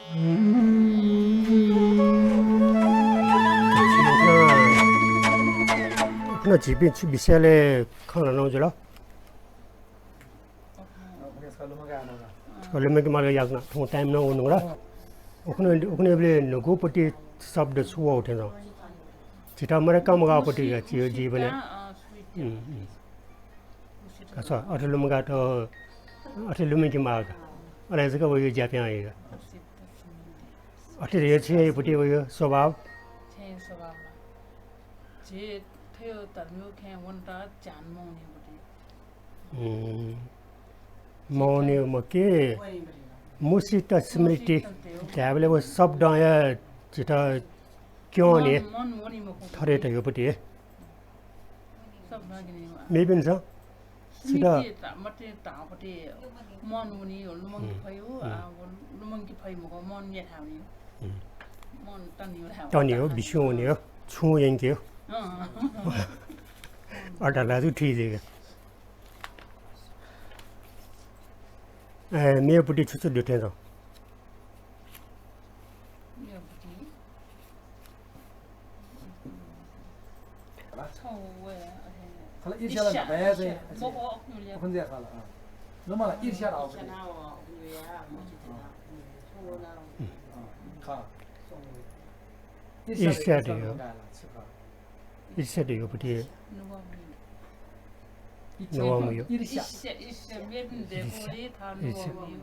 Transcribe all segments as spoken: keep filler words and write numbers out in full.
उखुन्हु झीपिं छु विषयलय् खँ ल्हानागु जुल? छकः लुमंके माल याकनं थौं time नं वंगु ला। उखुन्हु, उखुन्हुबलय् न्हूगुपट्टि शब्द छु वः थें च्वं। झीत मदय्क मगाःपट्टि का, झीगु जीवनय्। उम्, उम्। का छ, अथे लुमंकात, अथे लुमंके माल का। अले जक वइगु ज्या पिहां वइगु। अथे हे छेँयापट्टि वइगु स्वभाव। छेँया स्वभाव ला। झी थ्व धर्मया खँय् वनेत झ्यान मवनीपट्टि। उम्, मवनी मखु, मुसित स्मृति धायेबलय् व शब्दं हे झीत क्यं वनी। मन, मन वनी मखु। थथे धयापट्टि। शब्दं क्यं वनी। मेपिन्सं स्मृति ता-, मते ताःपट्टि मन वनी, लुमंके फइ, आ, व लुमंके फइ मखु, मन मेथाय् वनी। उम्। मन तनी हो, तनी हो, बिस्युं वनी हो, छुं यंके हो। अँ। अड्डा लाजु थी जक। ए, मेपट्टि छु छु दु थें च्वं। मेपट्टि। छौ व, अथे, खला ईर्ष्या ला ईर्ष्या, न्हापा या चाहिँ, ईर्ष्या। मखु, अखुन्हुलिया। अखुन्हुलिया खला, अँ। नुमाला ईर्ष्या धाःगु। अँ, खः। ईर्ष्या ईर्ष्या धयागु। ईर्ष्या धयागुपट्टि। नुगः मयु। ईर्ष्या। ईर्ष्या, ईर्ष्या, मेपिं दय्कूगुलिं थः नुगः मयु।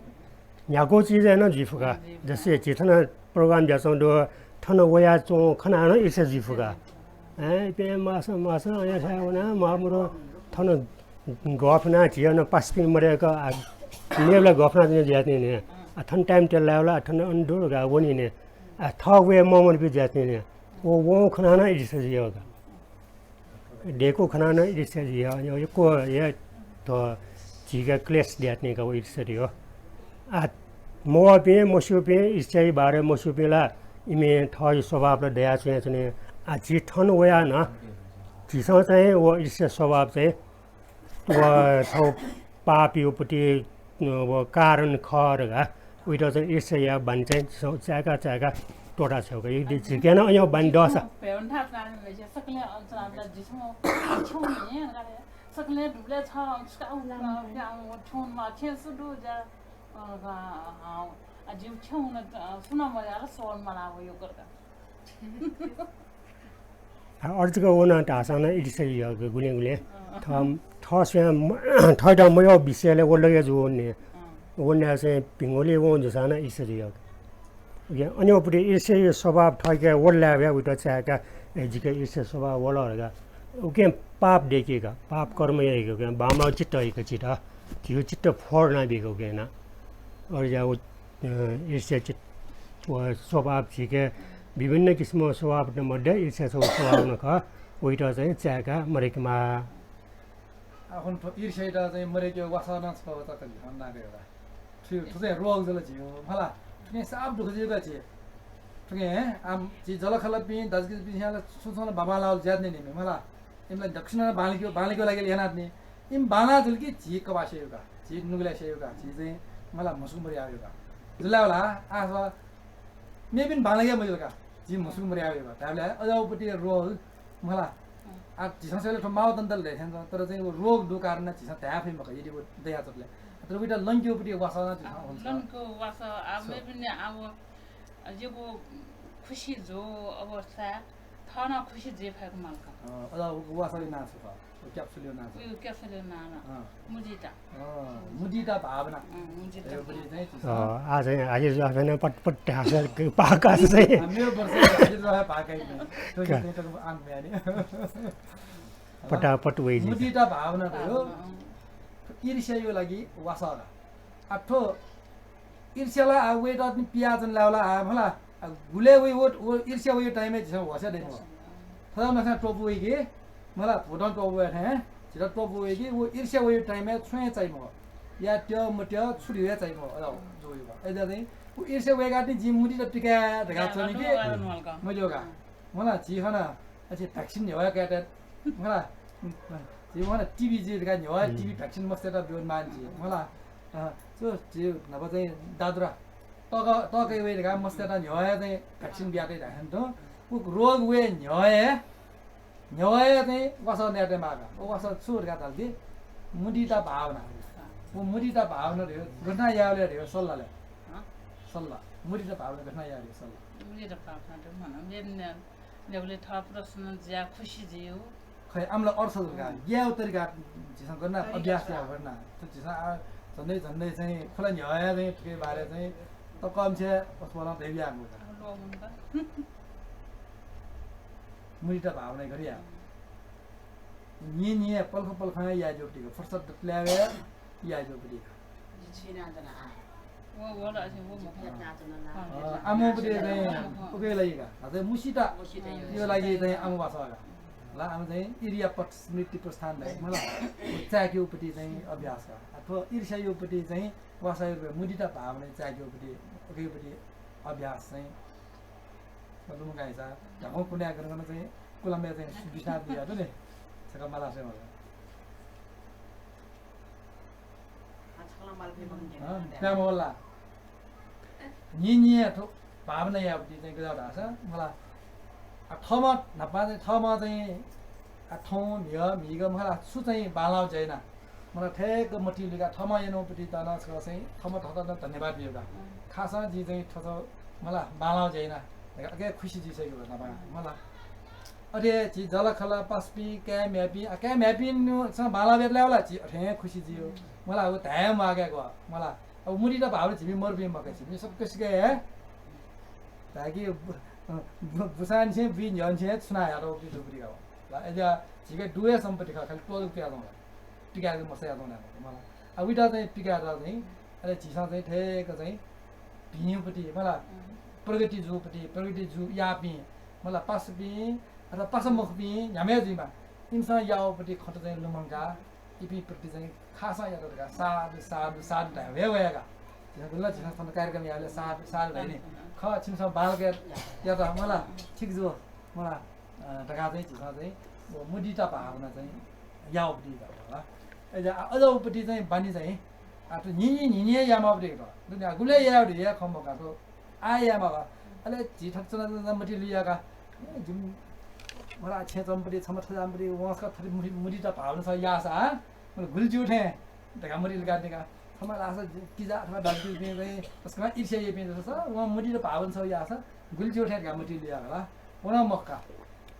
न्ह्यागु चिज हे नं जुइ फु का। जस्तै झी थन program जुयाच्वंगु दु, थन वयाच्वंगु खनाः नं ईर्ष्या जुइ फु का। अँ, इपिं माःसां, माःसां अन थाय् वनाः माःमुरु थन गफना झी अन पासापिं मदय्क, आ, मेबलय् गफना जुयाच्वनी नि। आ, थन time तेला लायेबलय्, आ, थन अन दु धकाः वनी नि। आ, थः वये ममंपिं जुयाच्वनी नि। व वंगु खनाः नं ईर्ष्या जुइ का। दय्कूगु खनाः नं ईर्ष्या जुइ, यक्व हे थ्व झीके क्लेश दयाच्वनी का व ईर्ष्या जुइ। आ, मवःपिं, मस्यूपिं, ईर्ष्याया बारे मस्यूपिं ला इमि थःगु स्वभाव ला दयाच्वनाच्वनी। आ, झी थन वयाः नं झीसं चाहिँ व ईर्ष्या स्वभाव चाहिँ व छगू पापयापट्टि, अ, व कारण खः धकाः वइत चाहिँ ईर्ष्याया बानी चाहिँ च-, चाय्का चाय्का त्वःता छ्वयेगु। यदि झीके नं अज्याःगु बानी दःसा। सकलें दुबलय् छ, छेँ सुदु जा, अ, जिउ छेँ हुन, अ, सुनां मर्याला सोल मला वयो करका। आ, अथे जक वन धाःसां नं ईर्ष्या जुइ का गुलिं गुलिं। अँ। थः, थः स्वयां म-, थःत मयःगु विषयलय् व लगे जू वने। अँ। वने चाहिँ भिंगुलिं वं जूसां नं ईर्ष्या जुइ का। उकिं अन्योपट्टि ईर्ष्याया स्वभाव थःके वल धायेबलय् वइत चाय्का, ए, जिके ईर्ष्या स्वभाव वल धकाः। उकिं पाप दय्के का, पाप कर्म याइ का, उकिं बांमलाःगु चित्त हे का झीत। झीगु चित्त फोहोर यानाबी का उकिं नं। अथे जुयाः व अ, ईर्ष्या चित्त, व स्वभाव झीके विभिन्न किसिमया स्वभाव मध्ये ईर्ष्या छगू स्वभाव नं खः, वइत चाहिँ चाय्का मदय्केमाः। आखुन्हु थ्व ईर्ष्यायात चाहिँ मदय्केगु वासः नं छकः वःगु खँ ल्हानागु दु। थ्व, थ्व चाहिँ रोग जुल झीगु, मला। थुकिं साप दुःख जुइ का झी। थुकिं आम झी जःलाखःलापिं दाजुकिजापिन्सं ला छुं छुं नं बांबांलाःगु ज्या यानाच्वनी, मला। इमित दक्वसिनं बांलाकेगु, बांलाकेगु लागि यानाच्वनी। इमि बांलाः जुल कि झी कपाः स्यू का, झी नुगलय् स्यू का, झी चाहिँ मला म्हसीका मदयावय् का। जुल धाःसा ला, आः मेपिं बांलाके मजिल का, झी म्हसीका मदयावय् का। धायेबलय् अज्याःगुपट्टि रोग, मला। आ, झीसं स्वयेबलय् थ्व माःगु दन्त ला दइ थें च्वं, तर चाहिँ व रोग दु कारण झीसं धाये फइ मखु, यदि व दयाच्वंबलय्। तर वइत लंकेगुपट्टि वासः नं झीसं आ, हुन। लंकेगु वासः, आ, मेपिं आः, आ, जिगु खुसी जू अवस्था थः नं खुसी जुइ फय्के माल का। अँ, अज्याःगु वासःया नां छु खः? व capsule-या नां छु? व capsule-या नां ला। अँ। मुदिता। अँ, मुदिता भावना। अँ, मुदिता। ए, बुझे चाहिँ चिज। अँ, आ चाहिँ हाजिर जवाफ याना पट पट हाजिर पाका चाहिँ। आ, मेरो वर्ष हाजिर जवाफ पाका है। तो का। चाहिँ तो आम म्याने। पटापट वइ जि। मुदिता भावना त हो। भावना, अँ। ईर्ष्याया लागि वासः का। आ थ्व ईर्ष्या ला आ वयेत नि पियाच्वने लायेबलय् आ मला, आ गुलय् वइ व, व ईर्ष्या वइगु time-य् झीसं होश हे दइ मखु। थज्याःगु नखःया त्वपुगु वइ कि मला, भूतं त्वपुगु वइ थें, झीत त्वपुगु वइ कि व ईर्ष्या वइगु time-य् छुं हे चाइ मखु। या त्यः मत्यः छु धइगु हे चाइ मखु, अज्याःगु जू वइ। अय्‌जुयाः चाहिँ व ईर्ष्या वय्‌काः नि जिं मुदिता पिकाये धकाः च्वने कि मज्यू का। मला झी खना, अझ vaccine न्ह्यवया कायेत मला, झी मला TB जुइ धकाः न्ह्यवया TB vaccine मस्तय्‌त ब्यूगु माःनि झी। मला, अ, छु झी न्हापा चाहिँ दादुरा तक, तक वइ धकाः मस्तय्त न्ह्यः हे चाहिँ vaccine बियातइ धाःसां तुं उ रोग वये न्ह्यः हे, न्ह्यः हे चाहिँ वासः नयेत माःका। व वासः छु धकाः धाल कि मुदिता भावना। व मुदिता भावना धयो गथना यावले धयो सल्लाह ले। सल्लाह। मुदिता भावना गथना यावले सल्लाह। मुदिता भावना धयो मन मेन नेबले थः प्रसन्न ज्या खुसी जियो। खै, आमला अर्थ जुल का। हम्म। ग्याउ तरिका झीसं गर्ना, तरिका अभ्यास छ। या गर्ना। त झीसं आ, झन्डै झन्डै चाहिँ खुला न्ह्यः हे चाहिँ थुके बारे चाहिँ तकमछे अस्पताल धैबिया आंगु का। अब लो हुन का। मुदिता भावना गरिया। नि नि पलख पलख या जो पटिक फुर्सद प्ल्यावे या जो पटिक। जिछि ना तना आ। वो, वो ला, वो, वो। अ, आमो पटिक चाहिँ उके लागि का। अझै मुसिता। मुसिता यो। यो लागि चाहिँ आमो वासः का। ला आम चाहिँ इरिया पट स्मृति प्रस्थान धाइ। मला चाक्यु पटि चाहिँ अभ्यास का। अथवा ईर्ष्या यो पटि चाहिँ वासः यो मुदिता भावना चाक्यु पटि उके पटि अभ्यास चाहिँ। मतलब म गाइसा ढाकौं कुन्या गन गन चाहिँ कुलम्बे चाहिँ विश्राम दिया त नि। छका मला से मला। अँ, प्यामोला। नि नि थो भावना यावती चाहिँ गजा धासा मला। आ, थमा न्हापा चाहिँ थमा चाहिँ, आ, थौं म्हिगः म्हिगः मला छु चाहिँ बालाव जैना। मला ठेक मति लुगा थमा यनोपति तना छ चाहिँ थमा थता न धन्यवाद बियोगा। खासा जि चाहिँ थथ मला बालाव जैना। अके खुसी जि सैगु नमा मला। अथे झी जलखल पासपिं, काय् म्ह्याय्‌पिं, आ, काय् म्ह्याय्‌पिं नु सँ बांलाः बेत लायेवला झी अथे खुसी जियो। मला उ धाये म्वाकाय्‌क, मला। अब मुदिता भावना झिमि मरुपिं मखु, झिमि सकसिके हे धाय्‌कि बु-, बु-, बुसांनिसें बुइ न्ह्यःनिसें छुना यात उपिं दुगुरिका हो। ला, अय्‌जा झीके दुए सम्पत्ति खः, खालि त्वःतुक पिकाच्वं ला। पिकाय्‌क मसयाच्वं ला, मला। आ, उइता चाहिँ पिकाय्‌त चाहिँ, अले झीसं चाहिँ ठेक चाहिँ भिंयुपति, मला, प्रगति जूपति, प्रगति जू याःपिं, मला, पासापिं, अथवा पासा मखुपिं न्ह्याम्हे जुइमा, इमिसं याःपति खँत चाहिँ लुमंकाः, इपिं प्रति चाहिँ खासं यात धकाः साधु, साधु, साधु धाये वये वयाका। झीसं गुल्ला झीसं थन कार्यक्रम याले साधु, साधु धाइ नि। खः, छिमिसं बालक यात, मला, ठीक जू, मला, अ, धकाः चाहिँ झीसं चाहिँ व मुदिता भावना चाहिँ याःपति धाः, मला। अय्‌जा, अ, अझ उपति चाहिँ बानी चाहिँ, आ, त न्हिं न्हिं न्हिं यामाःपति त। दुनिया गुले याःपति या खम्बका त। आ यामा बा। अले झी थत चना चना मति लुयाका। जिम मला छे चम्पति छम थजाम्पति वंसका थति मुदि, मुदिता भावना छ यासा, आ? मला गुलज्यू थें धका मति लुका दिका। थमा लासा किजा अथवा दाजु पिं चाहिँ तसकं ईर्ष्या ये पिं जस, वं मुदिता भावना छ यासा, गुलज्यू थें धका मति लुयाका ला। वना मखका।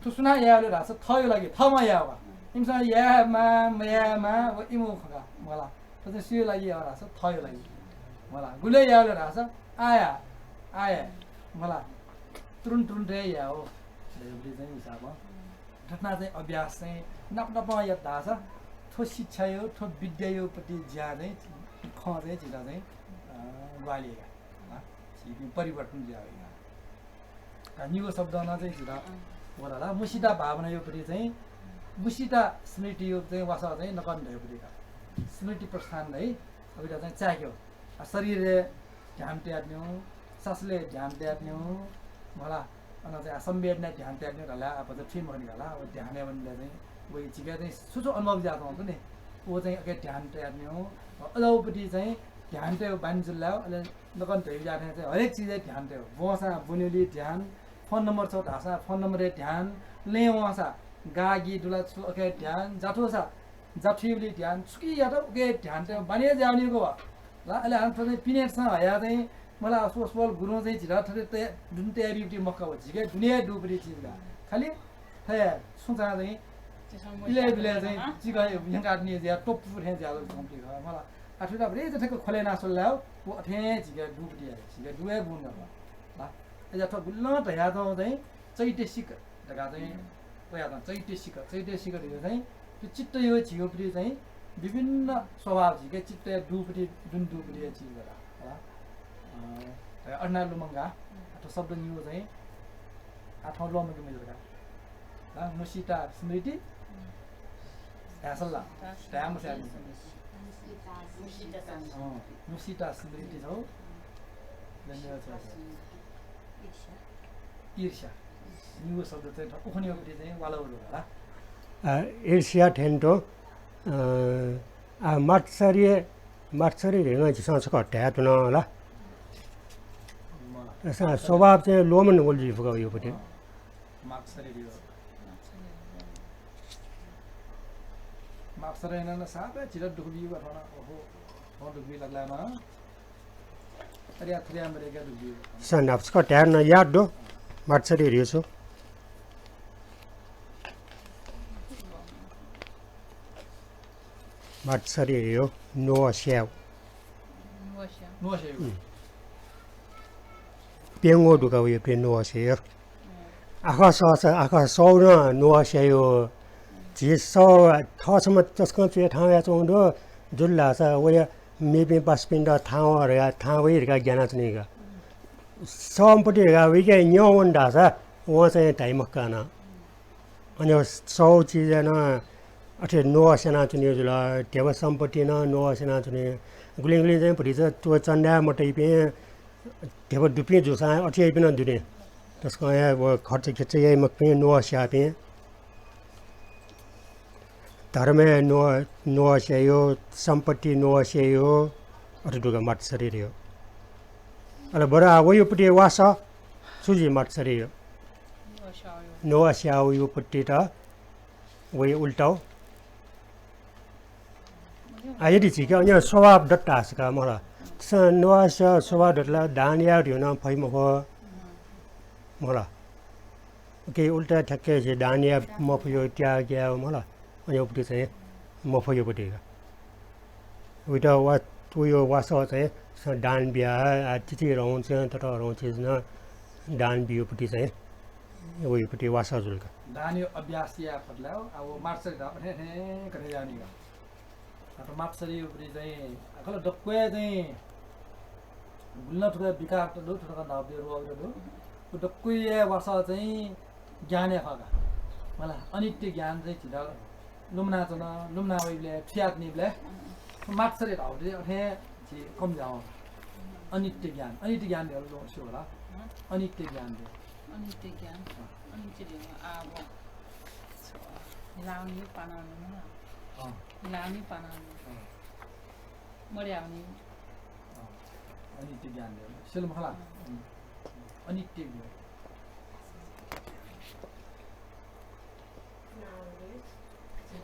थु सुना याले रासा थयो लागि, थमा यावा। इमसा यामा, मयामा, व इमु खका, मला। त चाहिँ सुयो लागि यावा धाःसा थयो लागि। मला। गुले यावले धाःसा आया, आया। मला। तुरुन्त तुरुन्त हे याओ। धैबुली चाहिँ हिसाबमा। थुना चाहिँ अभ्यास चाहिँ नाप नाप यात धाःसा थ्व शिक्षायो, थ्व विद्यायो पति ज्या चाहिँ खँ चाहिँ झीला चाहिँ, अ, ग्वाहालि या। अ, झीपिं परिवर्तन ज्या या। आ, निगू शब्द नं चाहिँ झीत वल ला। मुसिता भावना यो पति चाहिँ, मुसिता स्मृति यो चाहिँ वासः चाहिँ नकन धयो पति का। स्मृति प्रस्थान धइ, अबिता चाहिँ चाक्यो। आ, शरीरय् ध्यान तयात न्यू, सासलय् ध्यान तयात न्यू, मला, अन चाहिँ आ, संवेदनाय् ध्यान तयात न्यू धला, आ, भचा थुइ मखनि धला, अब ध्यानय् वनिले चाहिँ, वइ झीके चाहिँ छु छु अनुभव जात हुँदैन नि, व चाहिँ अके ध्यान तयात न्यू, अ, अजाउपति चाहिँ ध्यान तयो बानी जुल ला, अले नकन धैबी जाथें चाहिँ हरेक चिजय् ध्यान तयो। ब्वंसां ब्वनेली ध्यान, फोन नम्बर छ धाःसां फोन नम्बरय् ध्यान, लँय् वंसा गागी दुला छु अके ध्यान, जाथुसा जाथुइबलि ध्यान, छुकियात उके ध्यान तयो बानी ज्यावनीगु व। ला, अले हान थ्व चाहिँ पिनेटसं हया चाहिँ मला अस्वल गुरुं चाहिँ झिला थथे तया, दुने तयाबीबलि मखु व, झिके दुने दुबलि चिज ला। खालि थया छुं चाहिँ इले बिले चाहिँ चिका यंकात नि ज्या टोप्पु थें ज्या लो छंपी खः मला। आथुला भरे जथेक खोले ना सोल्लायो, व अथें झिके दुबलि या, झिके दुए बुन ला। ला, अजा थ्व गुल्लं धया चाहिँ चैतसिक धका चाहिँ वया चाहिँ चैतसिक, चैतसिक धयो चाहिँ त्यो चित्त यो झियोपति चाहिँ विभिन्न स्वभाव झिके चित्त या दुपति, दुन दुपति या चिज धका। अ, अड्ना लुमंगा, अथवा शब्द नियो चाहिँ आथं लोमके मिल धका। अ, मुसिता स्मृति, ह्यासल्ला, ह्यामस्या। अ, मुसिता स्मृति छौ। धन्यवाद छ। ईर्ष्या। निगू शब्द चाहिँ उखुन्हुपति चाहिँ वाला उलु होला। अ, ईर्ष्या थेन्तो, अ, आ, मात्सर्य, मात्सर्य धइगु झीसं छकः धाये धुन ला। सा-, स्वभाव चाहिँ लोमन वल जुइ फुका वयो पति। माक्सरी दियो। माक्सरी न सापे चिर दुख बियो थन। ओहो, थन दुख बि लगला न। अरे, अथरिया मरे क्या दुख बियो। सा नापचक त्यार न याद दो। माक्सरी रियो सो। माक्सरी रियो, नोआ स्याउ। नोआ स्याउ। नोआ स्याउ। हम्म। प्यंगो दुका वयो पे नोआ स्याउ। आखः सः, आखः सः नं नोआ स्यायो। झी सः थः छम्ह तसकं च्वय् थाहां वयाच्वंगु दु, जुल धाःसा वया मेपिं पासापिन्त थाहां वः धकाः, थाहां वइ धकाः ग्यानाच्वनीगु। सःम्पति धकाः वइके न्यं वन धाःसा वं चाहिँ धाइ मखु का नं। अन सः चिजय् नं अथे नोआ स्यानाच्वनीगु जुल, ध्यबा सम्पत्ति नं नोआ स्यानाच्वनी। गुलिं गुलिं चाहिँ भतिचा त्वःता चन्दा मतइपिं ध्यबा दुपिं जूसां अथे याइपिं नं दु नि। तसकं हे व खर्च खिर्च याइ मखुपिं नोआ स्याःपिं। धर्मय् नोआ, नोआ स्यायो, सम्पत्ति नोआ स्यायो, अथे दुगु माक्सरी रियो। अले बरु आ वयोपति वासः छु जुइ माक्सरी रियो। नोआ स्याउ योपति त वइ उल्टाउ। आ, यदि झीके अन स्वभाव दत धाःसा का मला। स-, नोआ स्याउ स्वभाव दत ला दान याये धइगु नं फइ मखु। मला। ओके, उल्टा ठ्याक्कै झी दान याये मफयो, त्याग याये मला। अन योपति चाहिँ मफयोपति का। उइत वा-, उयो वासः चाहिँ स-, दान बिया, आ, तिथि रहु चाहिँ तत रहु चिज नं दान बियोपति चाहिँ वयोपति वासः जुल का। दानयो अभ्यास याये फत ला, आ, व माक्सरी धाःगु थें थें कथे जानी का। आ, त माक्सरी उपरि चाहिँ, आ, खला दक्वय् चाहिँ गुलिं थुका विकार त दु, थुका नाउ दे रोग दु। उ दक्वय् वासः चाहिँ ज्ञानय् खः का। मला अनित्य ज्ञान चाहिँ झीत लुमनाच्वन, लुमना वइबलय्, थुयातनीबलय् माक्सरी धाःगु दे अथे झी कम जावं। अनित्य ज्ञान, अनित्य ज्ञान दे लो छु होला? अनित्य ज्ञान दे। अनित्य ज्ञान, अँ। अनित्य ज्ञान, आ, व। लावणी पाना नु। अँ। लावणी पाना नु। अँ। मर्यावणी। अँ। अनित्य ज्ञान दे। सिल मखला। अँ। अँ। अनित्य ज्ञान।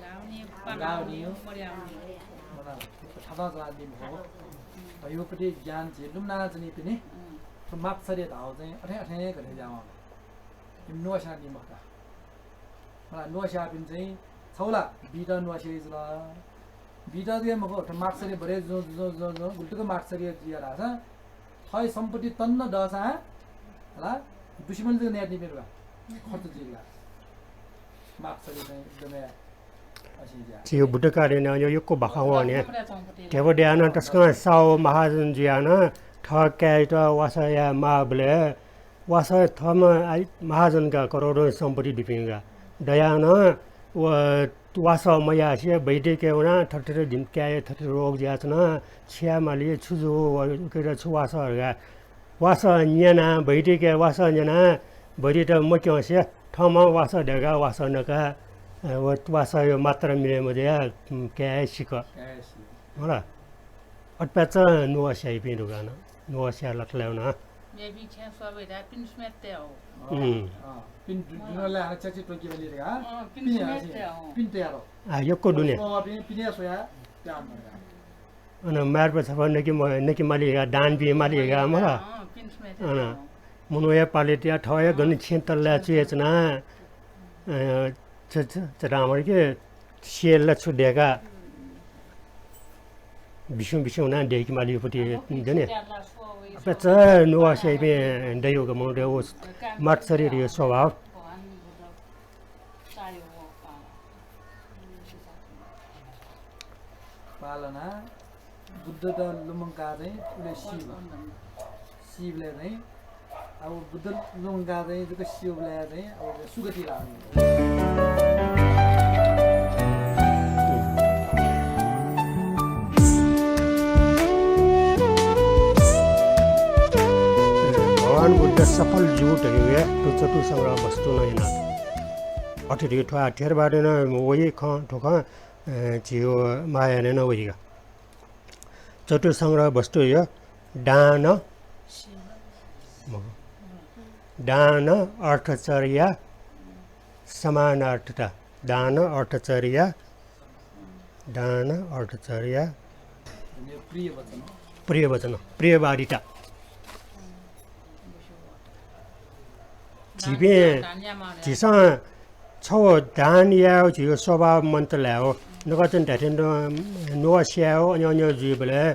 लावणी, लावणी। पाना नु, मर्यावणी। मला, थाता जनादी मखु। अँ। भयोपति ज्ञान झी लुमनाच्वनीपिनि। अँ। माक्सरी धाःगु चाहिँ अथे अथे कथे जावं। इम नोआ स्यानादी मखु का। मला नोआ स्याःपिं चाहिँ छौ ला बीत नोआ स्याइ जुल। बीत जक मखु, थ्व माक्सरी बरे जुजुं जुजुं जुजुं जुजुं गुलि तक माक्सरी जुया धाःसा थःगु सम्पत्ति तन्न दःसां ला दुश्मन जक नयादीपिं का। खर्च जुइ का। माक्सरी चाहिँ एकदमै असिं ज्या। झीगु बुद्ध कार्य नं यो यक्व बाखं वः ने। ध्यबा दयाः नं तसकं साहु महाजन जुयाः नं थः काय्‌यात वासः याये माःबलय् वासः थःम्हं आः महाजन का, करोडौं सम्पत्ति दुपिं का। दयाः नं व वासः मयासें वैद्यके वनाः थथे थथे जिमि काय्‌या थथे रोग जुयाच्वन, छु याये माली, छु जू, व उकेत छु वासः धकाः वासः न्यनाः, वैद्यके वासः न्यनाः वैद्यत मक्यंसे थःम्हं वासः दय्‌काः वासः नकाः, अ, व वासःया मात्रा मिले मजुयाः, उम्, काय् सिक। काय् सिक। होला। अथे पाय्‌चा नोआ स्याइपिं दुकान। नोआ स्याये लात ला वन। मेपिं छेँ स्वाबे धा पिन स्मेत ते हो। उम्। अँ, पिन दु-, दुनो ला हारा च्याची टोकी बली रे का। अँ, पिन पिन स्मेत हासी, ते हो। पिन तयार हो। आ, यक्व दुने। ओ, पिन, पिन सोया, प्यान मरे का। अन मार्प छपा नकि म-, नकि माली का, दान बी माली का, मला। अँ, पिन स्मेत ते अन हो। मनूया पाले तिया थःया गन छेँ तल्ला चुया च्वना। अ, च-, च-, चटामर के सियल ला छु देका। बिस्युं बिस्युं ना देकी माली पति जने। अपेच नोआ स्याइपिं दयो का मनूत ओ मात्सरी रियो स्वभाव। पालना। बुद्धत लुमंकाः चाहिँ उले सीबा। सीबलय् चाहिँ, अब बुद्ध लुमंकाः चाहिँ जक सीबलय् चाहिँ अब सुगति लाःनि। भगवान बुद्ध सफल जू धइगु हे थ्व चतुसंग्रह वस्तु नं याना। अथे धइगु थ्व थेरवादय् नं वइ खँ, थ्व खँ, अ, झीगु महायानय् नं वइ का। चतुसंग्रह वस्तु यो दान, मखु। दान, अर्थचर्या, समानार्थता। दान, अर्थचर्या, दान, अर्थचर्या, प्रिय वचन, प्रियवादिता। झीपिं, झीसं छगू दान यायेगु झीगु स्वभाव मन्त लायेगु। नकतिनि धात्थें नं नुगः स्यायेगु, अन्यु अन्यु जुइबलय्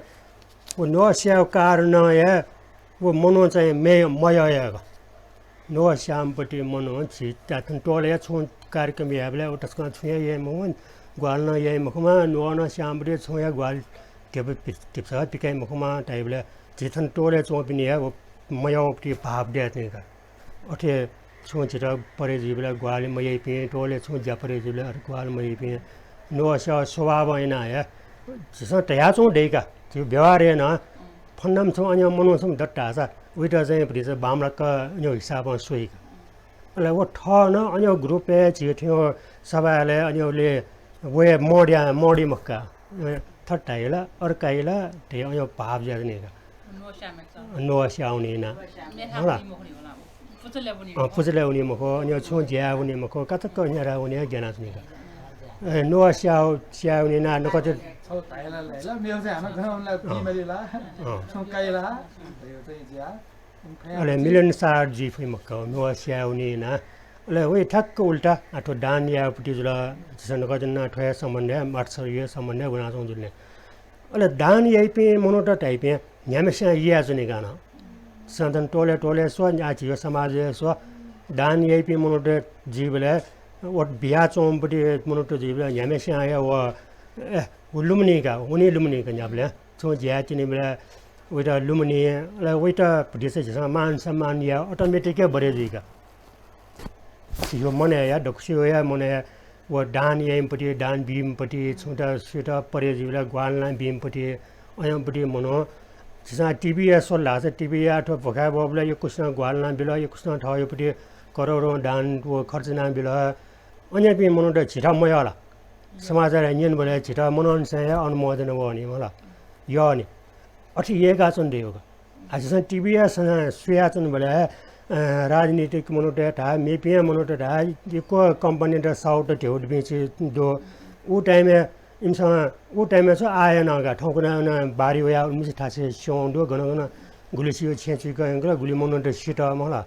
व नुगः स्यायेगु कारणं हे व मनू चाहिँ मयः, मयः यायेगु। नुगः स्याःम्ह पति मनू झी धात्थें टोलय् छुं कार्यक्रम यायेबलय् व तसकं छुं हे याइ मखु, ग्वाहालि नं याइ मखुमा, नुगः नं स्याःम्ह पति छुं हे ग्वाहालि धिप-, धिप-, धिप्सः पिकाइ मखुमा धाइबलय् झी थन टोलय् च्वंपिनि हे व मयःगु पति भाव दयाच्वनी का। अथे छुं झीत परे जुइबलय् ग्वाहालि मयाइपिं, टोलय् छुं ज्या परे जुइबलय् अथे ग्वाहालि मयाइपिं, नुगः स्याःगु स्वभावं यानाः हे झीसं धयाच्वंगु दइ का। झीगु व्यवहारय् नं फलानाम्ह छम्ह अन्यु मनू छम्ह दत धाःसा उइत चाहिँ भतिचा बांमलाक अन्यु हिसाबं स्वइ का। अले व थः नं अन्यु ग्रुपय् झीगु थें सभाय् अन्युले वये मदया, मदी मखु का। थथे धाइ ला, अर्काइ ला धयागु अन्यु भाव जुयाच्वनी का। नुगः स्याःम्ह, नुगः स्याःगु वनी ना। मेथाय् होला। वनी मखु नि होला। पुचलय् वनी अँ, मखु। पुचलय् वनी मखु, अन्यु छुं ज्याय् वनी मखु, कातक्क न्ह्याथाय् वनी हे ग्यानाच्वनी का। ए, नुगः स्याःगु, स्याःगु वनी ना, नकतिनि छगू धाइ ला, धाइ ला, मेगु चाहिँ हानं गन वनी ला, अँ। भिं माली ला, अँ। छुं काइ ला, धयागु चाहिँ ज्या। अले मिलनसार जुइ फइ मखु का, नुगः स्याःगु वनी ना। अले वइ ठ्याक्क उल्टा, आ, थ्व दान यायेगु पति जुल, झीसं नकतिनि थ्व हे सम्बन्धय्, मातृश्री हे सम्बन्धय् वनाच्वंगु जुल नि। अले दान याइपिं मनूत धाइपिं न्ह्याम्हस्यां यानाच्वनी का नं। झीसं थन टोलय् टोलय् स्व, आः झीगु समाजय् स्व, दान याइपिं मनूत जुइबलय्, व बियाच्वंम्ह पति मनूत जुइबलय् न्ह्याम्हस्यां हे व, ए, व लुमनी का, वनी लुमनी का न्ह्याबलें। छुं ज्याय् तिनिबलय् वइत लुमनी, अले वइत भतिचा झीसं मान सम्मान यायेगु automatic हे बढे जुइ का। झीगु मनय् या, दक्वसिया मनय् या, व दान याइम्ह पति, दान बीम्ह पति, छुं त सुइत परे जुइबलय् ग्वाहालि याना बीम्ह पति, अन्यु पति मनू। झीसं TV या स्वल धाःसा TV या थ्व भुखाय् ब्वःबलय् यक्वसिनं ग्वाहालि याना बिल, यक्वसिनं थःगु पति करोडौं दान व खर्च याना बिल। अन्यपिं मनूत झीत मयः ला। समाचारय् न्यनेबलय् झीत मनंनिसें हे अनुमोदन वः नि मला। यः नि। अथे याय्काच्वने दइ का। आ, झीसं TV या सना स्वयाच्वनेबलय्, अ, राजनीतिक मनूत धाः, मेपिं मनूत धाः, यक्व company त साउथ ध्यबा दुपिं छि दु। उ time य् इमिसं, उ time य् छु आः हे नं का, थौंकन्हय् नं बाढी वयाः उलिमछि थासय् स्यं दु, गन गन गुलिसिया छेँ चुइक यंकल, गुलि मनूत सित मला।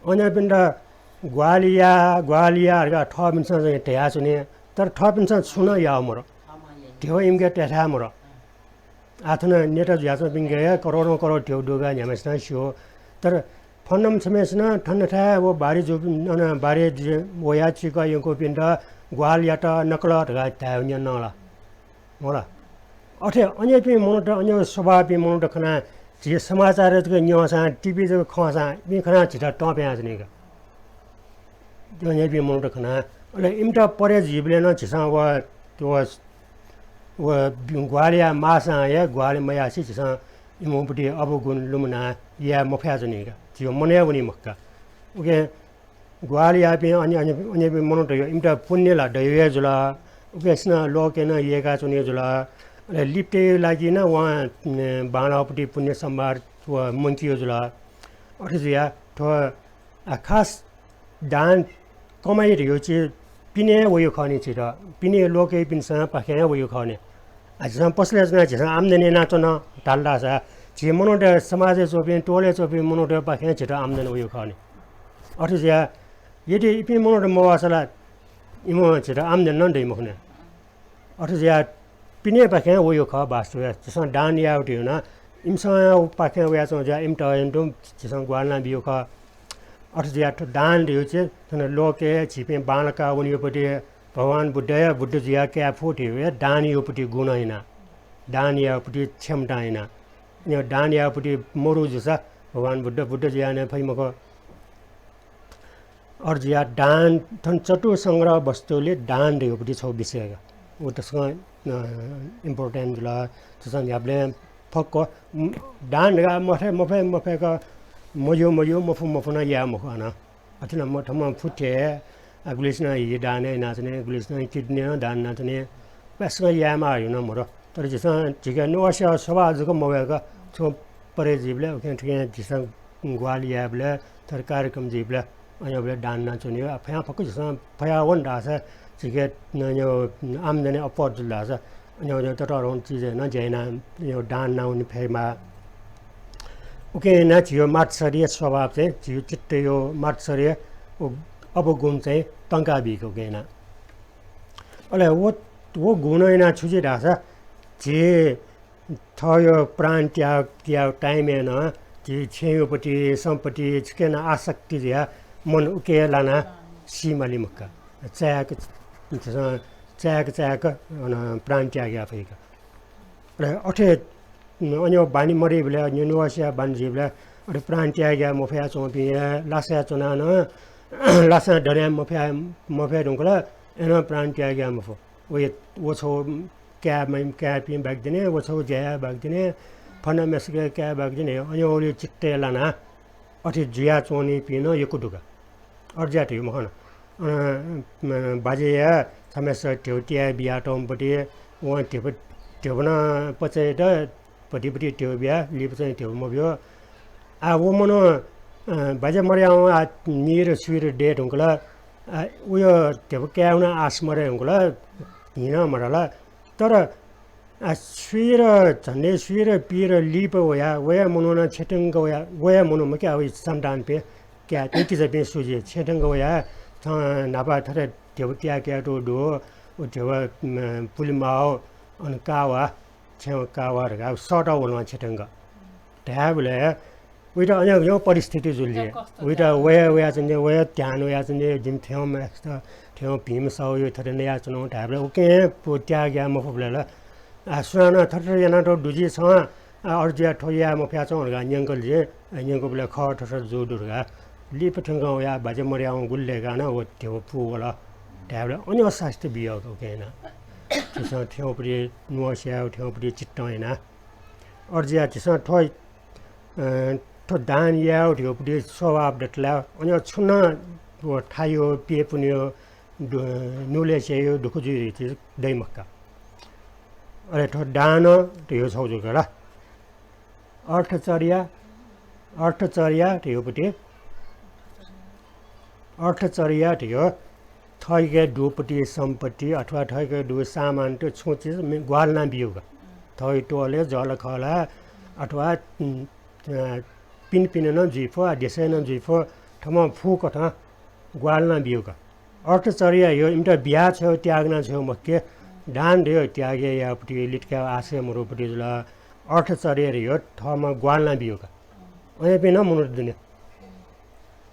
अन्यपिन्त ग्वाहालि या, ग्वाहालि या धकाः थःपिन्सं चाहिँ धयाच्वनी, तर थःपिन्सं छुं नं याः मरु। ध्यबा इमिके तयेथाय् मरु। आः थन नेता जुयाच्वंपिन्के हे करोडौं करोड ध्यबा दु धकाः न्ह्याम्हसिनं स्यू। तर फलानाम्ह छम्हसिनं थनथाय् व बाढी जूपिं, अन बाढी जु-, वयाः चुइक यंकूपिन्त ग्वाहालि यात, नकल धकाः धायेगु न्यन ला? मला। अथे अन्यपिं मनूत, अन्यु स्वभावपिं मनूत खनाः झी समाचार जक न्यंसां, TV जक खंसां, इपिं खनाः झीत तं पिहां च्वनी का। अन्यपिं मनूत खनाः, अले इमित परे जुइबलय् नं झीसं व, व, व ग्वाहालि याये माःसां हे ग्वाहालि मयासें झीसं इमिगु पति अवगुण लुमनाः याये मफया च्वनी का। झीगु मनय् वनी मखु का। उकिं ग्वाहालि याःपिं अन्य, अन्य, अन्यपिं मनूत इमित पुण्य ला दइगु हे जुल। उकिसिनं लोकय् नं यय्काच्वनीगु जुल। अले लिप्तय् लागि नं वं, अ, बांलाःगु पति पुण्य सम्भार व मुंकीगु जुल। अथे जुयाः थ्व, आ, खास दान कमाइ धइगु चिज पिने हे वइगु खः नि झीत। पिने लोकय्पिन्सं पाखें हे वइगु खः नि। आ, झीसं पसलय् च्वनाः झीसं आम्दानी यानाच्वन धाल धाःसा झी मनूत समाजय् च्वंपिं, टोलय् च्वंपिं मनूतय्पाखें झीत आम्दानी वइगु खः नि। अथे जुयाः यदि इपिं मनूत मवःसा ला इमिगु झीत आम्दानी नं दइ मखु नि। अथे जुयाः पिनेपाखें वइगु खः वास्तवय्। झीसं दान यायेगु धइगु नं इमिसंपाखें वयाच्वंगु जुयाः इमित हे तुं झीसं ग्वाहालि याना बीगु खः। अथे जुयाः थ्व दान धइगु चिज थन लोकय् झीपिं बांलाकाः वनीगु पति भगवान बुद्ध हे बुद्ध जुयाः काये फु धइगु हे दान यायेगु पति गुणं यानाः, दान यायेगु पति क्षमतां यानाः। अन दान यायेगु पति मरु जूसा भगवान बुद्ध बुद्ध जुयाः नं फइ मखु। अथे जुयाः दान, थन चतुसंग्रह वस्तुले दान धइगु पति छगू विषय का। व तसकं, अ, important जुल। झीसं न्ह्याबलें फक्व, उम्, दान धकाः मफे, मफे, मफय्क, मज्यू, मज्यू, मफु, मफु नं याये मखु अन। अथे नं म-, थःम्हं फुथ्ये, अ, गुलिसिनं हि दान यानाच्वनी, गुलिसिनं kidney नं दान यानाच्वनी। पाय्सकं यायेमाः धइगु नं मरु। तर झीसं झीके नुगः स्याःगु स्वभाव जक मवय्क छुं परे जुइबलय् उकिं थुकिं झीसं ग्वाहालि यायेबलय्, थथे कार्यक्रम जुइबलय्, अज्याःबलय् दान यानाच्वनेगु। आ, फयां फक्व झीसं फयावन धाःसा, झीके न-, न-, आम्दानी अप्वः जुल धाःसा, अज्याःबलय् ततःधंगु चिजय् नं ज्या यानाः, अज्याःगु दान यानावने फयेमाः। उकिं यानाः झीगु मात्सर्य स्वभाव चाहिँ, झीगु चित्तया मात्सर्य, व अवगुण चाहिँ तंका बीगु उकिं यानाः। अले व, व गुणं यानाः छु जुइ धाःसा, झी थःगु प्राण त्याग यायेगु time-य् नं झी छेँयागुपट्टि, संपत्ति, छुकिया नं आसक्ति जुयाः मन उकी लानाः सी माली मखु का। चाय्‌क, चाय्‌क, चाय्‌क अन प्राण त्याग याये फइ का। अले अथे, अन बानी मदइबलय्, न्यनेवःसेया बानी जुइबलय्, अथे प्राण त्याग याये मफयाच्वंपिं हे लासाय् च्वनाः नं, लासां दने मफया, मफये धुंकल, अय्‌नं प्राण त्याग याये मफु। व, व छगू काय्, काय्‌पिं बाकि दनि, व छगू ज्या याये बाकि दनि, फलाना मेसके काये बाकि दनि, अज्याःगु चित्तय् लानाः अथे जुयाच्वनीपिं नं यक्व दु का। अथे जुयाः धइगु मखु नं। अन, म, बाज्याया छम्हय्‌सित ध्यबा त्याये बियातःम्ह पट्टि, वं ध्यबा, ध्यबा नं पचाय्‌त भतिभति ध्यबा बियाः लिपा चाहिँ ध्यबा मब्यू। आ, व मनू, अ, बाज्या मदयावं आ, नीर स्वीर दये धुंकल। आ, वया ध्यबा कायेगु नं आश मदये धुंकल, न्हि नं मदल। तर, आ, स्वीर, झन्डै स्वीर पीर लिपा वयाः, वया मनू नं छेँ थ्यंक वयाः, वया मनू मखु का, वया सन्तानपिं, काय्‌पिं, किजापिं सु जुइ, छेँ थ्यंक वयाः थन न्हापा थथे ध्यबा त्याके यायेत दु, व ध्यबा, म, पुले माः, अन का वा, छेँय् का वा धकाः सःतः वल छेँ थ्यंक। धायेबलय् वयात अज्याःगु परिस्थिति जुल। वयात वया, वयाच्वने, वया ध्यान वयाच्वने, जिमि थें मास्टर, थें भीम साहुया थथे नयाच्वनागु धायेबलय् उकिं हे प-, त्याग याये मफुबलय् ला, आ, सुनानं थथे यानातःगु दु जि छं, आ, अथे जुयाः थ्व याये मफयाच्वं धकाः न्यंकल जि। आ, न्यंकूबलय् खः थथे जूगु दु धकाः लिपा थ्यंकं वयाः बाज्या मदयावं गुलि दय्‌काः नं व ध्यबा पूवल धायेबलय् अन सास्ती बियागु उकिं यानाः। झीसं थेंगुपट्टि नुगः स्यायेगु, थेंगुपट्टि चित्तं यानाः। अथे जुयाः झीसं थ्व, अ, थ्व दान यायेगु धइगुपट्टि स्वभाव दत ला, अन छुं नं व थाय्‌या, प्यपुनिया दु-, नुगलय् स्यायेगु दुःख जुइ धइगु चिज दइ मखु का। अले थ्व दान धइगु छगू जक ला। अर्थचर्या, अर्थचर्या धइगुपट्टि, अर्थचर्या धइगु थःके दुगुपट्टि सम्पत्ति अथवा थःके दुगु सामानत छुं चिज मे-, ग्वाहालि याना बियागु का। थःके त्वालय् जःलाखःला अथवा, उम्, अ, पिने पिने नं जुइफु, आ, देशय् नं जुइफु, थःम्हं फुकथं ग्वाहालि याना बियागु का। अर्थचर्या धइगु इमित बियाछ्वयेगु, त्याग यानाछ्वयेगु मखु का, दान धइगु त्याग यायेगुपट्टि, लित कायेगु आशय मदुगुपट्टि जुल। अर्थचर्या धइगु थःम्हं ग्वाहालि याना बियागु का। अज्याःपिं नं मनूत दु नि।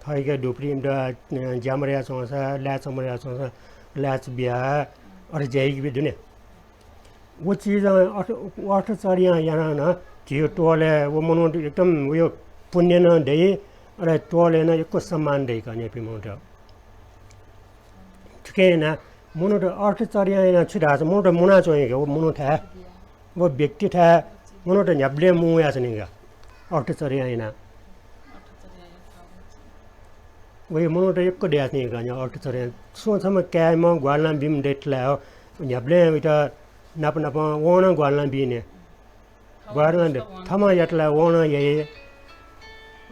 थःके दुगुपट्टि इमित, अ, ज्या मदयाच्वंसा, लाय्‌चा मदयाच्वंसा, लाय्‌चा बियाः अथे ज्या याइपिं दु नि। व चिजं अर्थ, अर्थचर्या यानाः नं झीगु त्वालय् व मनूत एकदम वया पुण्य नं दइ, अले त्वालय् नं यक्व सम्मान दइ का अज्याःपिं मनूत। थुकिं यानाः मनूत अर्थचर्या यानाः छु धाःसा मनूत मुनाच्वनी का, व मनूथाय्, व व्यक्तिथाय् मनूत न्ह्याबलें मुं वयाच्वनी का, अर्थचर्या यानाः। वया मनूत यक्व दयाच्वनी का, अर्थचर्या। सुं छम्ह काय्‌म्ह ग्वाहालि याना बीम्ह दय्‌त ला, न्ह्याबलें वयात नाप नापं वं नं ग्वाहालि याना बी नि। ग्वाहालि याना बी। थम्हं यात ला वं नं याइ।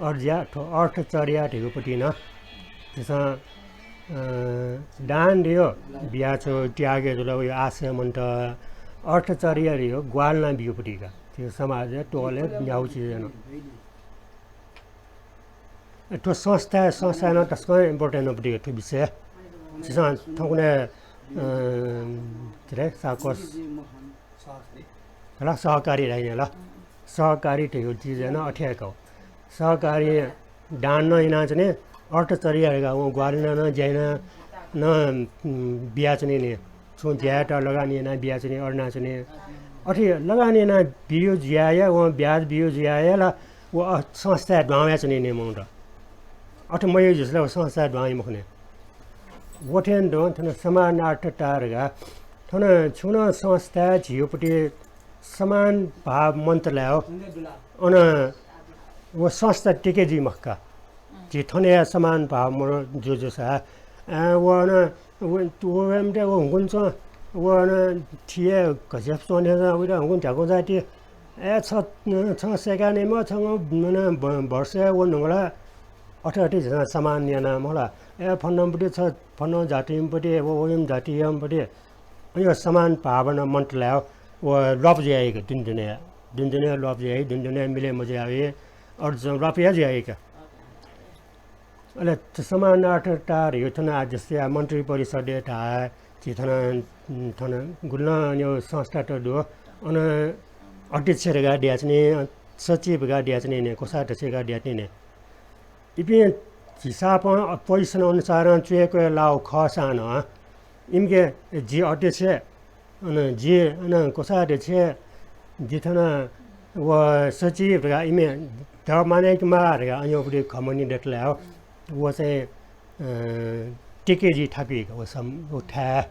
अथे जुयाः थ्व अर्थचर्या धइगुपट्टि नं झीसं, अ, दान धइगु बियाछ्वयेगु, त्याग यायेगु जुल, वया आशय मन्त। अर्थचर्या धइगु ग्वाहालि याना बीगुपट्टि का। झीगु समाजय् त्वालय् न्ह्यागु चिज नं। थ्व संस्था, संस्था नं तसकं important पट्टि थ्व विषय। झीसं थौंकन्हय्, अ, के अरे, साकोस, हला, सहकारी धाइ नि हला। सहकारी धइगु चिज नं अथे हे का। सहकारी दान नं यानाच्वनी, अर्थचर्या धइगु वं ग्वाहालि यानाः नं ज्या यानाः नं, उम्, बियाच्वनी नि। छुं ज्यायात लगानी यानाः बियाच्वनी, अथे यानाच्वनी। अथे लगानी यानाः बियु जुयाः हे, वं ब्याज बियु जुयाः हे ला व अ-, संस्थाय् दुहां वयाच्वनी नि मनूत। अथे मयाः जुसा ला व संस्थाय् दुहां वइ मखु नि। व थें तुं थन समानार्थता धकाः थन छुं नं संस्थाय् झीगुपट्टि समान भाव मन्त ला हो। अन व संस्था टिके जुइ मखु का। झी थन हे समान भाव मरु जू जूसा, अ, व अन व, व, व, व हुंकन च्वं, व अन थि हे घस्याप च्वं न्ह्यः च्वं, वइत हुंकन ध्याकुं जाति, ए, छ, छं सय्‌का नयेमा, छं व, न, ब-, वर्षय् व नुगला अथे अथे झन समान याना मला। ए, फन्नम्पति छ, फन्न जातिम्पति, व, वयम जातियम्पति। अयो समान भावना मन्त लायो, व ल्वाप जुयाइक दुने दुने, दुने दुने ल्वाप जुयाइ, दुने दुने मिले मजुयाइ, अर ज-, ल्वाप या जुयाइक। अले समानार्थता धइगु थन आः जस्तै आः मन्त्रिपरिषदय् धाः, झी थन, थन गुलिं नं अन संस्थात दु। अन अध्यक्ष धकाः दयाच्वनी, सचिव धकाः दयाच्वनी ने, कोषाध्यक्ष धकाः दयाच्वनी ने। इपिं हिसाबं position अनुसारं च्वय्‌के लाःगु खःसां नं इमिके जि अध्यक्ष, अन जि अन कोषाध्यक्ष, जि थन व सचिव धकाः इमि दः मानय्‌केमाः धकाः अन उपरि खँ मन्यं दत ला, व चाहिँ, अ, टिके जुइ थाकुइक व सम-, व थाय्।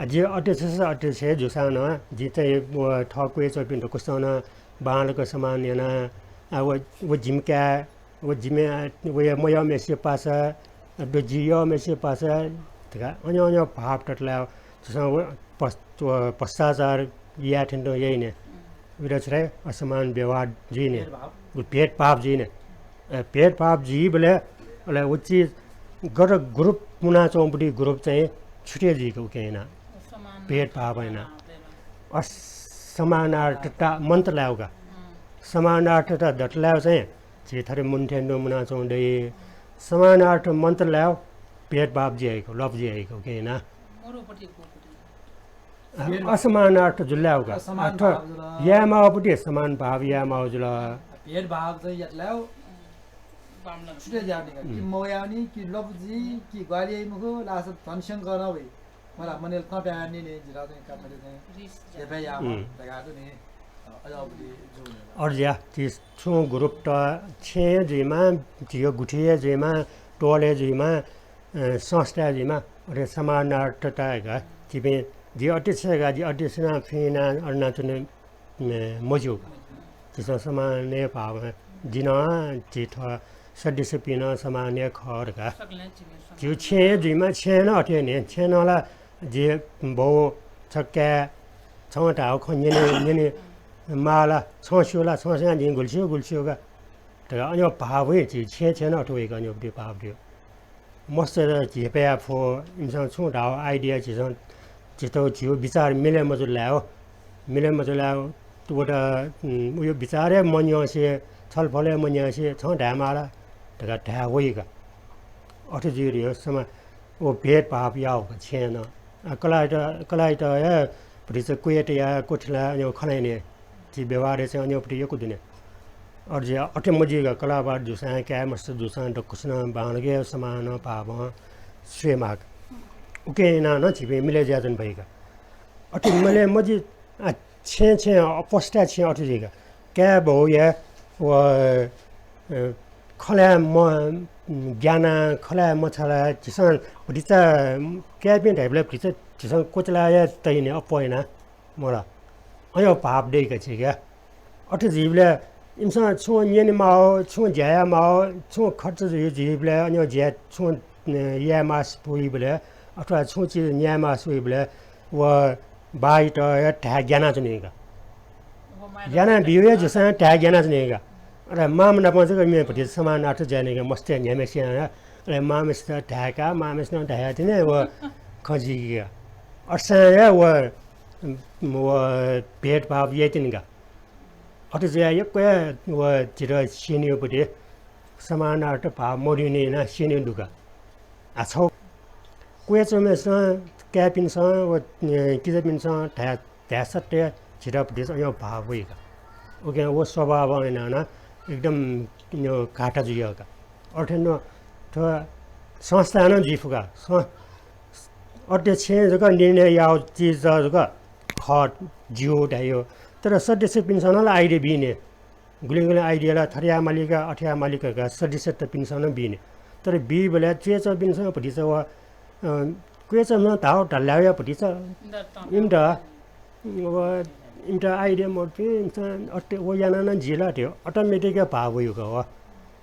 आ, जि अध्यक्ष, अध्यक्ष जूसां नं जि चाहिँ व थः क्वय् च्वंपिन्त दक्वसित नं बांलाक समान याना। आ, व, व जिमि काय्, व जिमि, आ, वया मयःम्हेसिया पासा, आ, व जि यःम्हेसिया पासा धकाः अन अन भाव ततलाः झीसं व पश्-, व भ्रष्टाचार याये थें तुं याइ ने। उइत छु धाइ, असमान व्यवहार जुइ ने। भेदभाव। व भेदभाव जुइ ने। अ, भेदभाव जुइबलय् अले व चिज गत group मुनाच्वंपति group चाहिँ छुटे जुइक उके याना। असमान भेदभाव याना। असमानार्थता मन्त लायो का। समानार्थता दत लायो चाहिँ झी थथे मुन थें तुं मुनाच्वं दइ। समानार्थ मन्त लायो भेदभाव जुयाइक, ल्वाप जुयाइक उके याना। असमानार्थ जुल लायो का। असमान अथ भाव जुल। याये माःपति समान भाव याये माः जुल। भेदभाव चाहिँ यात लायो। छुटे जुयावनी का। कि मवयावनी, कि ल्वाप जुइ, कि ग्वाहालि याइ मखु, ला सब धन शंका नं वइ। मला मनय् लं तप्याः नि नि, जितः चाहिँ कामय् चाहिँ रिस झेपाय् याःम्ह उम्। धकाः दु नि। अ, अझ अबुति जुल। अझ या, झी छुं group त छेँय् जुइमा, झीगु गुथिय् जुइमा, टोलय् जुइमा, अ, संस्थाय् जुइमा, अथे समानार्थता का। झीपिं, जि अध्यक्ष का, जि अध्यक्ष नं फुइँ नं अन नं च्वने, अ, मज्यू का। झीसं समानय् भाव, जि नं, झी थः सदस्यपिं नं समानय् खः धकाः। सकलें झीपिं समान। झीगु छेँय् जुइमा, छेँय् नं अथे नि, छेँय् नं ला जि बौ, छ काय्, छं धाःगु खँ न्यने, न्यने माः ला, छं स्यू ला, छं स्यू ला, जिं गुलि स्यू, गुलि स्यू का धकाः अन भाव वइ। झी छेँय् छेँय् नं अथे वइ का, अन भाव दु। मस्त झेपाय् फु, इमिसं छुं धाःगु idea झीसं, झीत झीगु विचार मिले मजुल लायो, मिले मजुल लायो, व त, उम्, उयो विचार हे मन्यंसे, छलफल हे मन्यंसे छं धायेमाः ला धकाः धाये वइ का। अथे जुइ रे समा-, व भेदभाव याः का छेँय् नं। आ, कलाःयात, कलाःयात हे भतिचा क्वय् तयाः क्वथि लाः, अन खँ ल्हाइ नि। झी व्यवहारय् चाहिँ अन पति यक्व दु नि। अथे जुइ, अथे मजुइक कलाःबहादुर जूसां, काय् मस्त जूसां दक्वसिनं बांलाक समान भावं स्वये माःगु। उकिं यानाः नं झीपिं मिले जुयाच्वने फइ का। अथे मिले मजु, आ, छेँय् छेँय्, अप्वस्ताय् छेँय् अथे जुइ का। काय् बौया व, अ, खँ ल्हाये म-, ग्यानाः खँ ल्हाये मछालाः झीसं भतिचा काय्‌पिं धाइबलय् भतिचा झीसं क्वचालाया तइ नि अप्वः यानाः मला। अन भाव दइ का झीके। अथे जुइबलय् इमिसं छुं न्यने माः, छुं ज्या याये माः, छुं खर्च जुइ, जुइबलय् अन ज्या छुं, अ, याये मास्ति वइबलय् अथवा छुं चिज न्याये मास्ति वइबलय् व बाःयात हे धाये ग्यानाच्वनी का। ग्याना बिउ हे जूसां धाये ग्यानाच्वनी का। अले मांम्ह नाप जक इमि भतिचा समानार्थ जुइ नि का, मस्तय् न्ह्याम्हेसिनं हे। अले मांम्हेसित धाये का, मांम्हेसिनं धाये तिनि व खँ जुइ का। अथेसां हे व, व भेदभाव याइ तिनि का। अथे जुयाः यक्व हे व झीत स्यनीगु पति समानार्थ भाव मदुनि यानाः स्यनीगु दु का। आ, छगू क्वय् च्वंम्हेसिनं, काय्‌पिन्सं व, अ, किजापिन्सं धाये, धाये सत्य झीत भतिचा अन भाव वइ का। उकिं व स्वभावं यानाः नं एकदम, अ, घाटा जुइ का। अथे नं थ्व संस्थां नं जुइ फु का। सं-, अध्यक्षं जक निर्णय याःगु चिज जक खः ज्यू धाइगु। तर सदस्यपिन्सं नं ला idea बी नि। गुलिं गुलिं idea ला थथे याये मालि का, अथे याये मालि का धकाः सदस्यतपिन्सं नं बी नि। तर बीबलय् च्वय् च्वंपिन्सं भतिचा व, अ, क्वय् च्वंम्हेसिनं धाःगु धाल लाया भतिचा इमित, व इमित idea मदुपिं, इमिसं अथे व यानाः नं जुइ ला धइगु automatic भाव वइ का व।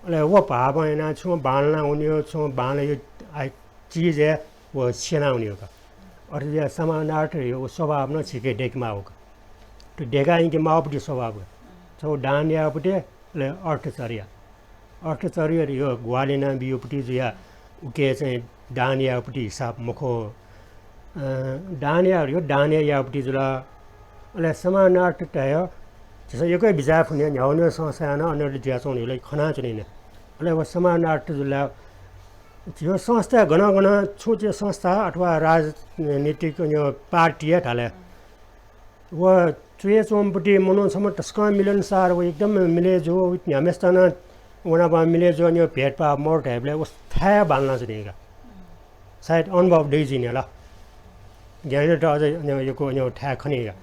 अले व भावं यानाः छुं बांलाना वनीगु, छुं बांलाइगु आ, चिज हे व स्यना वनीगु का। अथे जुयाः समानार्थ धइगु व स्वभाव नं झीके दयेके माःगु का। थ्व देकाः यंके माःपट्टि स्वभाव। छगू दान याःपट्टि, अले अर्थचर्या। अर्थचर्या यो ग्वाहालि याना बियोपट्टि जुया, उके चाहिँ दान याःपट्टि हिसाब मखु। अ, दान याः यो दान याःपट्टि जुल। अले समानार्थ धायो, झीसं यक्व बिचाः फुने न्ह्याउने संस्थाय् नं अनर्थ जुयाच्वंगु ला खनाच्वनी। अले व समानार्थ जुल। झीगु संस्था गनं गनं छुं चाहिँ संस्था अथवा राजनीतिक यो पार्टी हे धाले। व च्वय् च्वंपट्टि मनू छम्ह तसकं मिलनसार, व एकदम मिले जू, व न्ह्याम्हेसित नं वनाः मिले जू, अनि व भेदभाव मरु धाइबलय् व थाय् बांलानाच्वनी का। सायद अनुभव दइ जिं ला। ज्ञानेन्द्र अझ अन्य यक्व अन्य थाय् खनी का।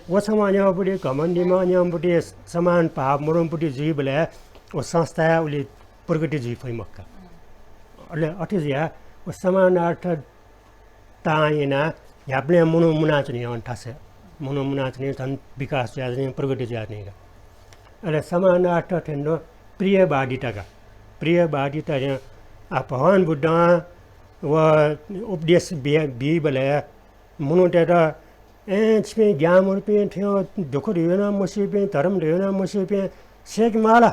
व छम्ह अन्यपट्टि घमण्डीम्ह, अन्यपट्टि समान भाव मरुम्हपट्टि जुइबलय् व संस्था उलि प्रगति जुइ फइ मखु का। अले अथे जुयाः व समानार्थ तां यानाः न्ह्याबलें मनू मुनाच्वनी, अन थासय् मनू मुनाच्वनी, झन विकास जुयाच्वनी, प्रगति जुयाच्वनी का। अले समानार्थ थें नं प्रियवादिता का। प्रियवादिता थें, आ, भगवान बुद्धं व उपदेश बी-, बीबलय् मनूतय्‌त, "ए, छिपिं ज्ञान मदुपिं, थ्व दुःख धयाः नं मस्यूपिं, धर्म धयाः नं मस्यूपिं, सय्‌के माला,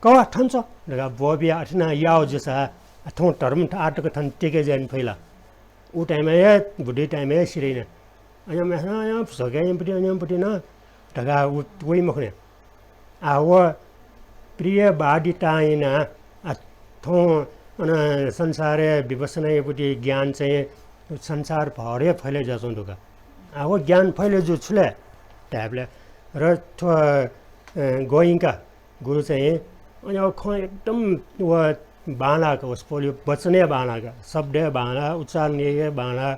कवा थन च्वँ" धकाः ब्वःबियाः अथे यानाः याःगु जूसा, आ, थौं धर्म आः तक थन टेके जुयाच्वने फइ ला? उ time-य् हे, बुद्धि time-य् हे सिधइन। अन्यम्हेसिनं, अन्यम्हेसिनं झोके यंपट्टि, अन्यम्हेसिनं नं धकाः उ, वइ मखु नि। आ, व प्रियवादितां यानाः, आ, थौं अन संसारय् विपश्यना याःपट्टि ज्ञान चाहिँ संसारभर हे फैले जुयाच्वंगु दु का। आ, व ज्ञान फैले जू छु ले धायेबलय् र थ्व, अ, गोइंका गुरु चाहिँ, अनि अब खँ एकदम व बांलाक, वसपोलया वचन हे बांलाक, शब्द हे बांलाः, उच्चारण हे बांलाः,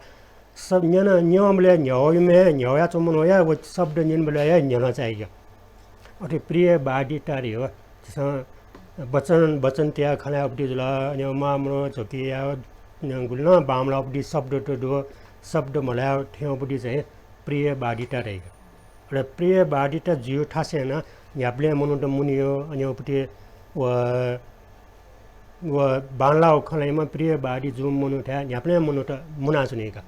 सब न्यन, न्यंबलय् न्ह्यःम्ह, न्ह्यःयाच्वंम्ह मनूया व शब्द न्यनेबलय् हे न्ह्यलं चाइगु। अथे प्रियवादिता धाइ हो। झीसं वचन, वचन तयाः खँ ल्हायेगु जुल, अनि मामलो झोके याः, गुलि नं बांमलाःगु पट्टि शब्द त दु, शब्द मल्हायेगु थेंगु पट्टि चाहिँ प्रियवादिता धाइ। अले प्रियवादिता जुइगु थासय् नं न्ह्याबलें मनूत मुनियो, अनि व पट्टि व, व बांलाःगु खँ ल्हाइम्ह प्रियवादी जूम्ह मनूथाय् न्ह्याबलें मनूत मुनाच्वनी का।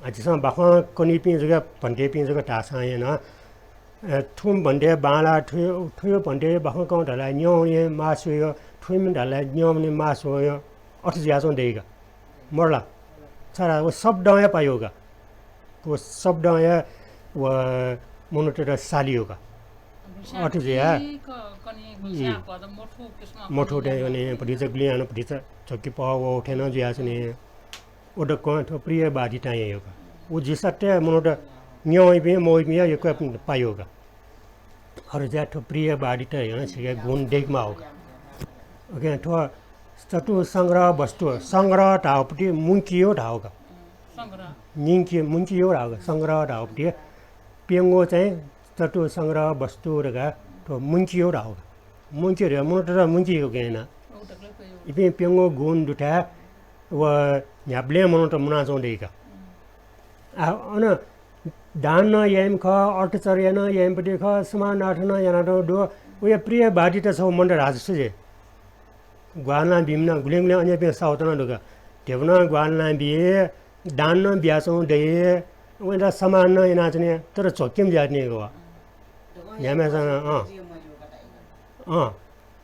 आ, झीसं बाखं कनीपिं जक, भन्तेपिं जक धाःसां हे नं, अ, थुम्ह भन्ते बांलाः, थुयो, थुयो भन्ते बाखं कं धाःसा न्यंवने मास्वयो, थुम्ह धाःसा न्यंवने मास्वयो, अथे जुयाच्वंगु दइ का। मरु ला? छाय् धाःसा व शब्दं हे पायो का। व शब्दं हे व मनूतय्‌त सालियो का। अथे जुयाः, मथू थें वने, भतिचा गुलिं हानं भतिचा झोके पहः वः थें नं जुयाच्वनी। व दक्वं थ्व प्रियवादितां यायो का। व जुइसा तय् मनूत न्यंवइपिं मवइपिं यक्व पायो का। अथे जुयाः थ्व प्रियवादिता यानाः छिके गुण दयेके माःगु का। OK, थ्व चतुसंग्रह वस्तु, संग्रह धाःगु पट्टि मुंकियो धाःगु का। मुंकि-, मुंकियो धाःगु का। संग्रह धाःगु पट्टि प्यंगू चाहिँ चतुसंग्रह वस्तु धकाः थ्व मुंकियो धाःगु का। मुंकियो धकाः मनूत मुंकियो का याना। इपिं प्यंगू गुण दुथाय् व न्ह्याबलें मनूत मुनाच्वंगु दइ का। आ, अन दान नं याइम्ह खः, अर्थचर्या नं याइम्ह पट्टि खः, समानार्थ नं यानातःगु दु। वया प्रियवादिता छगू मन्त धाःसा छु जुइ? ग्वाहालि याना बीम्ह नं गुलिं गुलिं अन्यपिं साहुत नं दु का। ध्यबा नं ग्वाहालि याना बी, दान नं बियाच्वंगु दइ, वयात सम्मान नं यानाच्वनी, तर झोकेम्ह जुयाच्वनी का व। न्ह्याम्हेसिनं, अँ। अँ।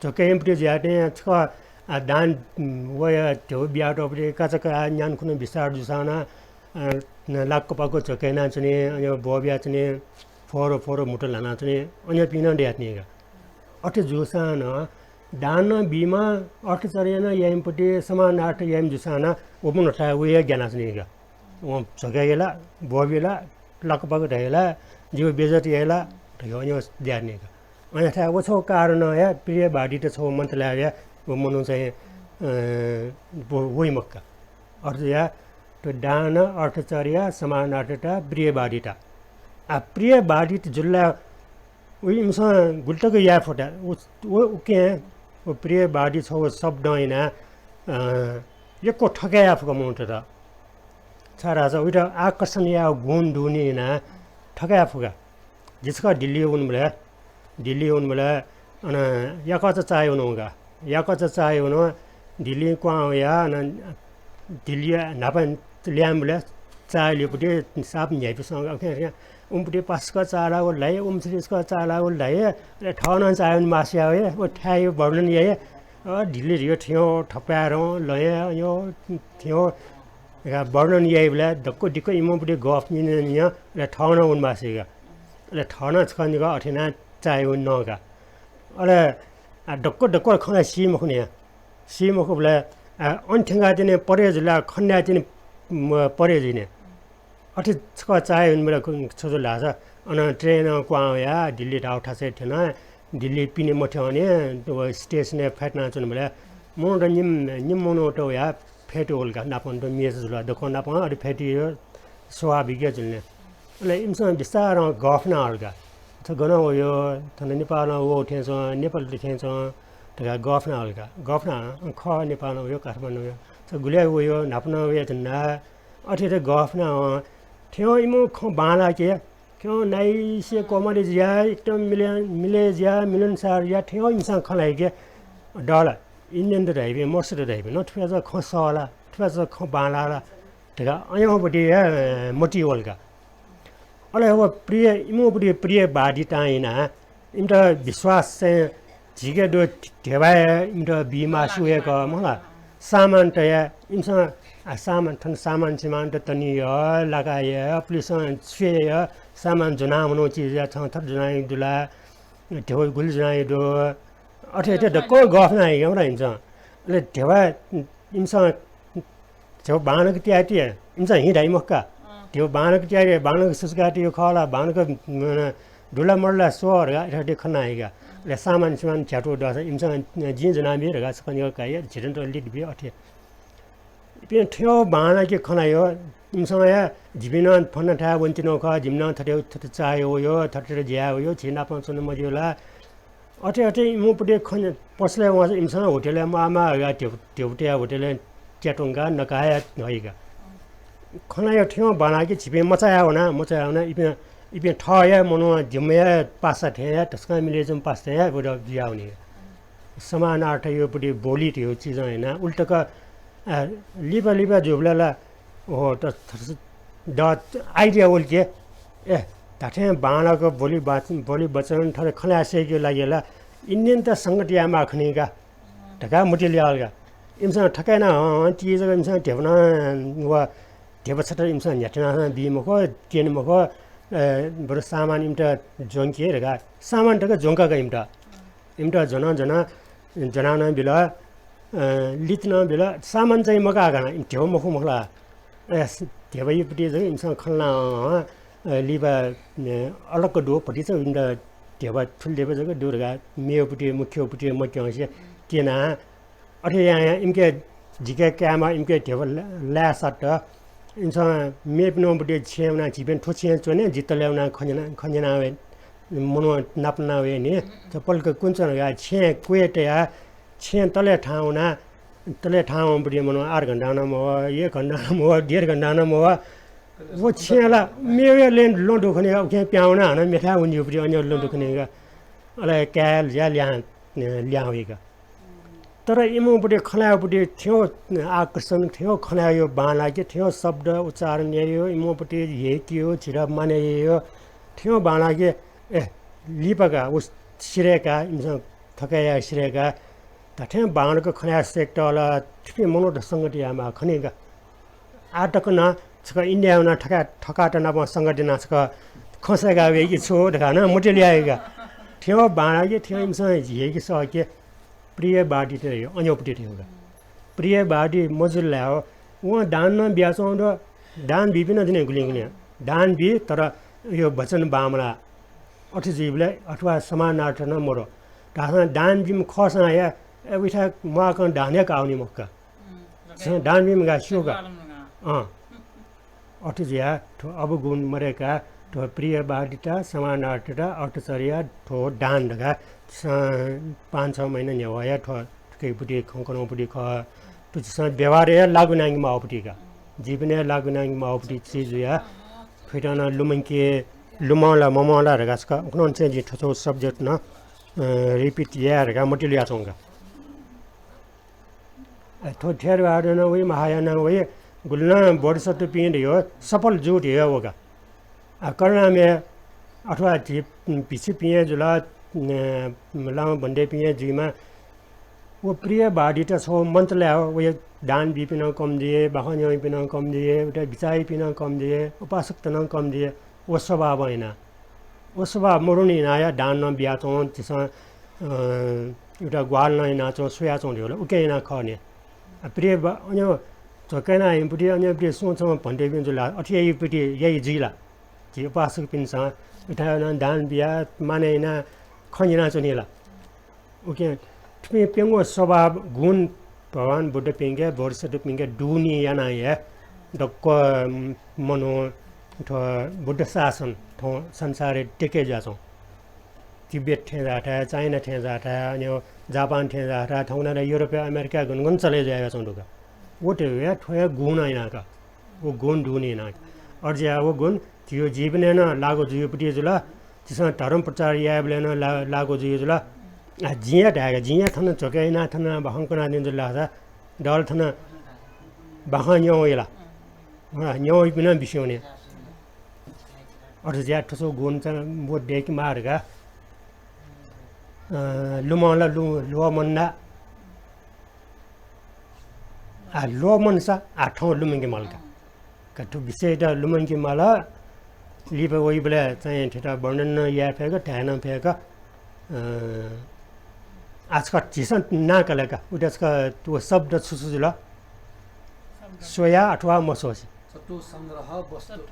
झोकेम्ह पट्टि जुयाच्वनी, छकः, आ, दान, उम्, वया ध्यबा बियातःगु पट्टि काचाक्क न्यान्हु खुन्हु बिस्तार जूसां नं, आ, लाक्क पाक्क झोके यानाच्वनी, अनि ब्वःबियाच्वनी, फोहोर फोहोर म्हुतु ल्हानाच्वनी, अन्यपिं नं दयाच्वनी का। अथे जूसां नं दान नं बीम्ह, अर्थचर्या नं याइम्ह पट्टि, समानार्थ याइम्ह जूसां नं व मनूथाय् वयाः ग्यानाच्वनी का। वं झोके याइ ला, ब्वःबी ला, लाक्क पाक्क धाइ ला, जिगु बेइज्जत याइ ला धकाः वं दयाच्वनी का। अय्‌थाय् व छगू कारणं हे प्रियवादिता छगू मन्त लायेगु हे व मनू चाहिँ, अ, व-, वइ मखु का। अथे जुयाः थ्व दान, अर्थचर्या, समानार्थता, प्रियवादिता। आ, प्रियवादित जुल ला व इमिसं गुलि तक याये फत। व, व उकिं व प्रियवादी छगू शब्दं यानाः, अ, यक्व थकाये फुका मनूतय्‌त। छाय्‌धाःसा उइत आकर्षण यायेगु गुण दुने यानाः थकाये फुका। जि छकः दिल्ली वनेबलय्, दिल्ली वनेबलय् अन याकःचा चाःहिउ वनेगु का। याकःचा चाःहिउ वनेगु, दिल्ली क्वहां वयाः अन दिल्ली न्हापा ल्याहांबलय् चाःहिउ ल्यूपट्टि साप न्ह्याइपुसे वंगु का। उम्पुटी पासक चाला व लाइ, उम्सुटी स्क चाला व लाइ, अले थः नं चायेवने मासिया वये, व थाय् वर्णन याये, अ, ढिलि धियो थियो थपाय् रं लये, यो थियो, या वर्णन याइबलय् दक्व दिक्क इमोपुटी गफ निने निया, अले थः नं वने मासिया। अले थः नं छकः निक अथे याना चायेवने नंगा। अले, आ, दक्व दक्व खँ ला सी मखुनि या। सी मखुबलय्, आ, अन थ्यंकाः तिनि परे जुला, खन्दाय् तिनि, म, परे जुइने। अथे छकः चायेवने बेला छु जुल धाःसा, अन train क्वहां वया, दिल्ली धाःगु थासय् थ्यन, दिल्ली पिने मथ्यंवने, व station-य् फ्यातुना च्वनेबलय्, मनूत निम, निम मनूत वया फ्यातु वल का, नापं त मेच जुल, दक्वं नापं अथे फ्यातुयो स्वाभाविक जुल ने। अले इमिसं बिस्तारं गफ याना हल का। छ गन वयो, थन नेपालं वः थें च्वं, नेपाल थें च्वं, धकाः गफ याना हल का। गफ याना, अँ, खः, नेपालं वयो, काठमाडौं वयो। छ गुलि वयो, न्हापा नं वये धुन ला। अथे अथे गफ याना, अँ, थ्यं इमिगु खँ बांलाः के, थ्यं नाइसे कमले जुया, एकदम मिले, मिले जुया, मिलनसार जुया, थ्यं इमिसं खँ ल्हाइ के। दल, Indian त धाइबे, मर्स त धाइबे, न थुया च खँ सः ला, थुया च खँ बांलाः ला, धकाः अयंपट्टि हे मतिइ वल का। अले व प्रिय, इमिगु पट्टि प्रियवादितां यानाः इमित विश्वास चाहिँ झीके दु, ध्यबा हे इमित बी मास्ति वय्कः मखु ला। सामान तया इमिसं, आ, सामान, थन सामान सिमान त तनी यः, लाका यः, पुलिसं स्वये यः, सामान ज्वनाः वनागु चिज या, छं थथे ज्वनाः दु ला, ध्यबा गुलि ज्वनाः दु, अथे अथे दक्व गफ याना हइगु मखु ला इमिसं। अले ध्यबा इमिसं ध्यबा बांलाक त्याये ति, इमिसं हिं धाइ मखु का। अँ। ध्यबा बांलाक त्याये, बांलाक सुचुकातयागु खः ला, बांलाक, अ, दु ला मदु ला स्व धकाः इथाय् खँ याना हइगु। अले सामान सिमान झ्यातु दःसा इमिसं जिं ज्वनाबी धकाः छकः निक काइ, झीत नं लित बी अथे। इपिं थ्यं बांलाक खँ ल्हाइ, इमिसं हे जिपिं नं फलाना थाय् वनेत्यनागु खः, जिमिसं थथे थथे चाये वयो, थथे थथे ज्या वयो, झी नाप च्वने मज्यू ला। अथे अथे इमिगु पट्टि खँ पसलय् वंसा इमिसं होटलय् म्वाः म्वाः धकाः ध्यबा, ध्यबा तयाः होटलय् त्यातुंकाः नकाया हइगु। खँ ल्हाइ थ्यं बांलाक झीपिं मचाया वना, मचाया वना, इपिं, इपिं थः हे मनू जिम्मे हे पासा थें हे, तसकं मिले जुम्ह पासा थें हे व जुया वनी। समानार्थया पट्टि बोली धयागु चिजं यानाः उलि तक, अ, लिपा लिपा जूबलय् ला, ओहो, त, त, द, idea वल के। ए, धात्थें बांलाक बोली बाच-, बोली वचन थथे खँ ल्हाये सय्केगु लागि ला Indian त संगत यायेमाः खनी का धकाः मतिइ ल्याः का। इमिसं थथे यानाः हं हं ति जक इमिसं ध्यबा नं व ध्यबा छता इमिसं न्ह्याथनाः बी मखु, त्यने मखु, अ, बरु सामान इमित ज्वंके धकाः सामान तक ज्वंका का इमित। इमित ज्वन, ज्वन, ज्वनाः नं बिल, अ, लित नं बिल, सामान चाहिँ मकाः का, इमि ध्यबा मखु मखु ला। अ, स-, ध्यबाया पट्टि जक इमिसं खँ ल्हानाः, अ, लिपा, अ, अलग दु, भतिचा इमित ध्यबा थुलि ध्यबा जक दु धकाः मेगु पट्टि, मुख्य पट्टि मक्यंसे त्यनाः, अथे यां यां इमिके जिके कायेमाः, इमिके ध्यबा ला-, लाये सात। इमिसं मेपिनिगु पट्टि छेँय् वनाः झीपिं थ्व छेँय् च्वने, जि तले वनाः खँ न्यना, खँ न्यना वये, मनू नाप नाप वये नि। त पलख कुन च्वन धकाः छेँय् क्वय् तयाः छेँय् तले थाहां वनाः, तले थाहां वंपट्टि मनू आठ घण्टा नं मवः, एक घण्टा नं मवः, डेढ घण्टा नं मवः। व छेँय् ला मेगु हे लँय् लँ दु खनी का, उखें पिहां वनाः हानं मेथाय् वनेगु पट्टि अन्य लँ दु खनी का। अले काय् ज्या ल्याहां, ल्याहां वइ का। तर इमिगु पट्टि खँ ल्हायेगु पट्टि थ्यंगु आकर्षण, थ्यंगु खँ ल्हायेगु बांलाक, थ्यंगु शब्द उच्चारण यायेगु, इमिगु पट्टि ह्यय्केगु, झीत मानय् यायेगु, थ्यंगु बांलाक, ए, लिपा का, व सिधय्काः, इमिसं थकाय् याः सिधय्काः, धात्थें बांलाक खँ ल्हाये सय्केत ला थुपिं मनूत संगत यायेमाः खनी का। आः तक नं छकः इन्डियाय् वनाः थकाय्, थकाय्त नाप संगत यानाः छकः खँ सय्का वय्के छु धकाः नं मतिइ ल्याः का। थ्यंगु बांलाक, थ्यंगु इमिसं ह्यय्के सःके। प्रियवादी त हे अन्यपट्टि थ्यंगु का। प्रियवादी मजुल धाये हो, वं दान नं बियाच्वंगु दु, दान बीपिं नं दु नि गुलिं गुलिं। दान बी, तर यो वचन बांमलाः। अथे जुइबलय् अथवा समानार्थ नं मदु। धाःसां दान बीम्ह खःसां हे, ए, उइथाय् म्वाकं दान हे काः वनी मखु का। झीसं दान बीम्ह का स्यू का। अँ। अथे जुयाः थ्व अवगुण मदय्काः थ्व प्रियवादिता, समानार्थता, अर्थचर्या, थ्व दान धकाः स-, पाँच छ महिना न्ह्यवया थ्व थुकिपट्टि खँ कनापट्टि खः। थ्व झीसं व्यवहारय् लागू यानागु माःपट्टि का। जीवनय् लागू यानागु माःपट्टि चिज जुयाः थुइत नं लुमंके, लुमं ला ममं ला धकाः छकः उखुन्हु चाहिँ जिं थ्व छगू subject नं, अ, repeat याये धकाः मतिइ ल्याच्वंगु का। अ, थ्व थेरवाद नं वइ, महायान नं वइ, गुलि नं बोधिसत्वपिं धयो सफल जू धयो वः का। आ, करुणामय अथवा झी भिक्षुपिं हे जुल, अ, लामा भन्तेपिं हे जुइमा, व प्रिय बाधित छगू मन्त्र ला, व दान बीपिं नं कम जुइ, बाखं न्यंपिं नं कम जुइ, उता बिचाःयापिं नं कम जुइ, उपासकत नं कम जुइ, व स्वभावं याना। व स्वभाव मरुनि याना या दान नं बियाच्वं, झीसं, अ, उता ग्वाहालि नं यानाच्वं, स्वयाच्वं धइगु ला उकिं याना खः नि। आ, प्रिय बा-, अन्य झ्वकय् याना इपिं अन्य प्रिय सुं छं भन्तेपिं जुल, अथे याइपिं याइ जुइ ला? झी उपासकपिन्सं उथाय् नं दान बियाः मानय् यानाः खँ न्यनाच्वनी ला? उकिं थुपिं प्यंगू स्वभाव गुण भगवान बुद्धपिंके, बोधिसत्वपिंके दुने यानाः हे दक्व मनू थ्व बुद्ध शासन थौं संसारय् दय्के जुयाच्वं। तिब्बत थें जाःथाय्, चाइना थें जाःथाय्, अनि जापान थें जाःथाय्, थौंकन्हय् युरोपय्, अमेरिकाय् गन गन चले जुयाच्वं दु का। व थें हे थ्व हे गुणं याना का। व गुण दुने याना। अथे जुयाः व गुण झीगु जीवनय् नं लागू जुइगु जुल। झीसं धर्म प्रचार यायेबलय् नं ला-, लागू जुइगु जुल। आ, जिं हे धायेका, जिं हे थन झ्वकय् यानाः थन बाखं कनादिं जुल धाःसा, दल थन बाखं न्यं वइ ला? अँ, न्यं वइपिं नं बिस्युं वनी। अथे जुयाः थ्व छगू गुण चाहिँ व दय्केमाः धकाः, अ, लुमं ला लु-, ल्वःमन ला। आ, ल्वःमनसा आ थौं लुमंके माल का। का थ्व विषयत लुमंके माल। लिपा वइबलय् चाहिँ थेत वर्णन नं याये फय्क, धाये नं फय्क। अ, आः छकः झीसं नां काल का। उता छकः व शब्द छु छु जुल? स्वया अथवा मस्वसे। चतुसंग्रह वस्तु।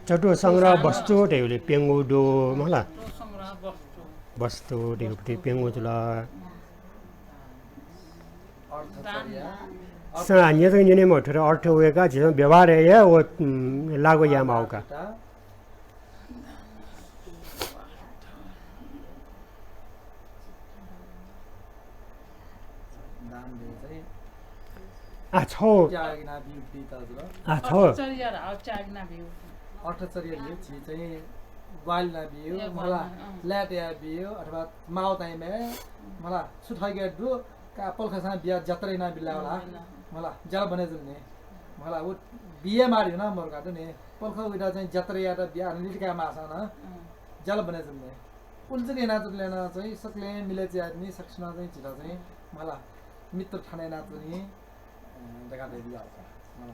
चतुसंग्रह वस्तु धइगुलिइ प्यंगू दु मला। वस्तु धइगुलिइ प्यंगू जुल। अर्थचर्या। स-, न्यंगु न्यने मखु, थ्व अर्थ वय्का झीसं व्यवहारय् हे व, उम्, लागू यायेमाःगु का। दान धइगु चाहिँ आ, छौ। त्याग याना बिउ फुति जुल। आ, छौ। अर्थचर्या धाःगु त्याग याना बिउ। अर्थचर्या धइगु झी चाहिँ ग्वाहालि याना बिउ, ए, मला, ग्वाहालि याना, अँ। लाय् तया बिउ अथवा माःगु time-य्, मला, छु थःके दु, का पलखसां बिया जात्रा याना बिल ला, उम्, बिल। मला, ज्याला बने जुल नि। मला, व बिये माः धइगु नं मरु का दु नि। पलख उइत चाहिँ जात्रा यात बिया लित काये माःसां नं, अँ। ज्याला बने जुल नि। उलि जक यानाच्वंबलय् नं चाहिँ सकलें मिले च्याः नि, सकसिनं चाहिँ झीत चाहिँ मला मित्र ठाने यानाच्वनी, अ, धकाः धयाबिज्याःगु खः। मला।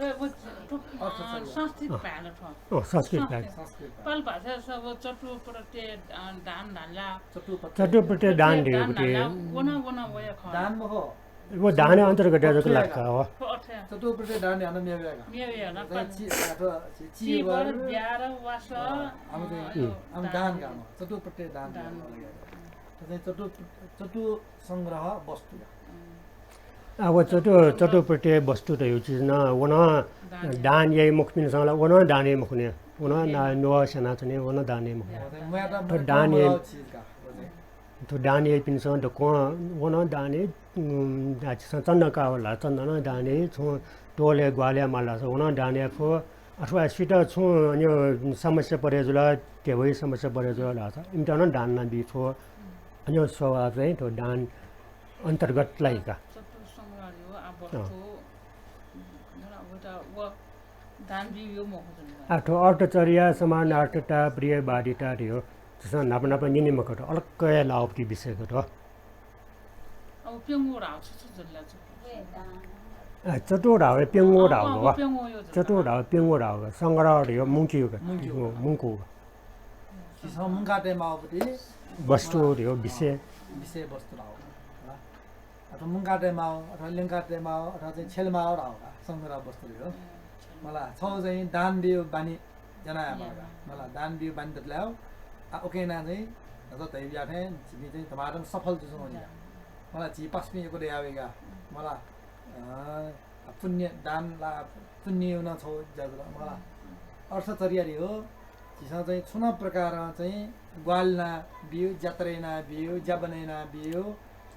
ए, व थ्व, अ, अर्थचर्या। संस्कृत भाय् ला थ्व। अँ, संस्कृत भाय्। संस्कृत। संस्कृत भाय्। पालि भाषाय् स व चतुप्रत्यय, अ, दान धाल ला। चतुप्रत्यय। चतुप्रत्यय दान धइगु धाल ला, व नं, व नं वया खः। दान मखु। व दानया अन्तर्गत जक लात का, हो। चतुप्रत्यय दान याना मेगु का। मेगु याना चाहिँ का। ची-, आ, थ्व ची-, चीवर, चीवर, ब्याहा, वासः, अँ, आम चाहिँ, अँ, आम दान। दान का, चतुप्रत्यय दान। दान। याना मेगु का। चाहिँ चतु-, चतुसंग्रह वस्तु का। अँ। आ, व चतु-, चतुप्रत्यय वस्तु धइगु चिज नं, व नं दान। दान याइ मखुपिन्सं ला, व नं दान याइ मखु नि। व नं ना-, न्ववाः स्यनाच्वनी, व नं दान याइ मखु नि। व चाहिँ म्वायेत, थ्व दान याइ। चिज का, व चाहिँ। थ्व दान याइपिन्सं दक्वं व नं दान याइ, उम्, आ, झीसं चन्दा काः वल ला, चन्दा नं दान याइ, छुं टोलय् ग्वाहालि यायेमाल धाःसा व नं दान याये फु। अथवा सुइत छुं अन्य समस्या परे जुल, ध्यबाया समस्या परे जुल धाःसा इमित नं दान याना बी फु। अन्य स्वभाव चाहिँ थ्व दान अन्तर्गत लाइ का। चतुसंग्रह धइगु आ वस्तु, अँ। व दान बिउ मखु जुल। आ, थ्व अर्थचर्या, समानार्थता, प्रियबादिता धइगु झीसं न्हापा न्हापा न्यने मखुत, अलग हे लाःगु विषय खः थ्व। अब प्यंगू धाःगु छु छु जुल ला चतु? आ, चतु धाःगु प्यंगू धाःगु अँ, वा। प्यंगू यो जुल। चतु धाःगु प्यंगू धाःगु संग्रह धइगु मुंकेगु का। मुंकेगु। मुंकेगु। झीसं मुंका तयेमाःगु वस्तु धइगु विषय। विषय वस्तु धाःगु। अथवा मुंका तयेमाःगु, अथवा ल्यंका तयेमाःगु, अथवा चाहिँ छ्यलेमाःगु धाःगु का, संग्रह वस्तु धइगु। मला, छगू चाहिँ दान बिउ बानी ज्याना यायेमाःगु का। मला, दान बिउ बानी दतले, आ, उकिं यानाः चाहिँ, अझ धयाबिज्याःथें झीपिं चाहिँ धमाधम सफल जुजुं वनी का। मला, झी पासापिं यक्व दयावइ का। मला, अँ, पुण्य दान ला, पुण्य नं छगू ज्या जुल। मला, अर्थचर्या धइगु झीसं चाहिँ छुं नं प्रकारं चाहिँ ग्वाहालि याना बिउ, जात्रा याना बिउ, ज्या बने याना बिउ,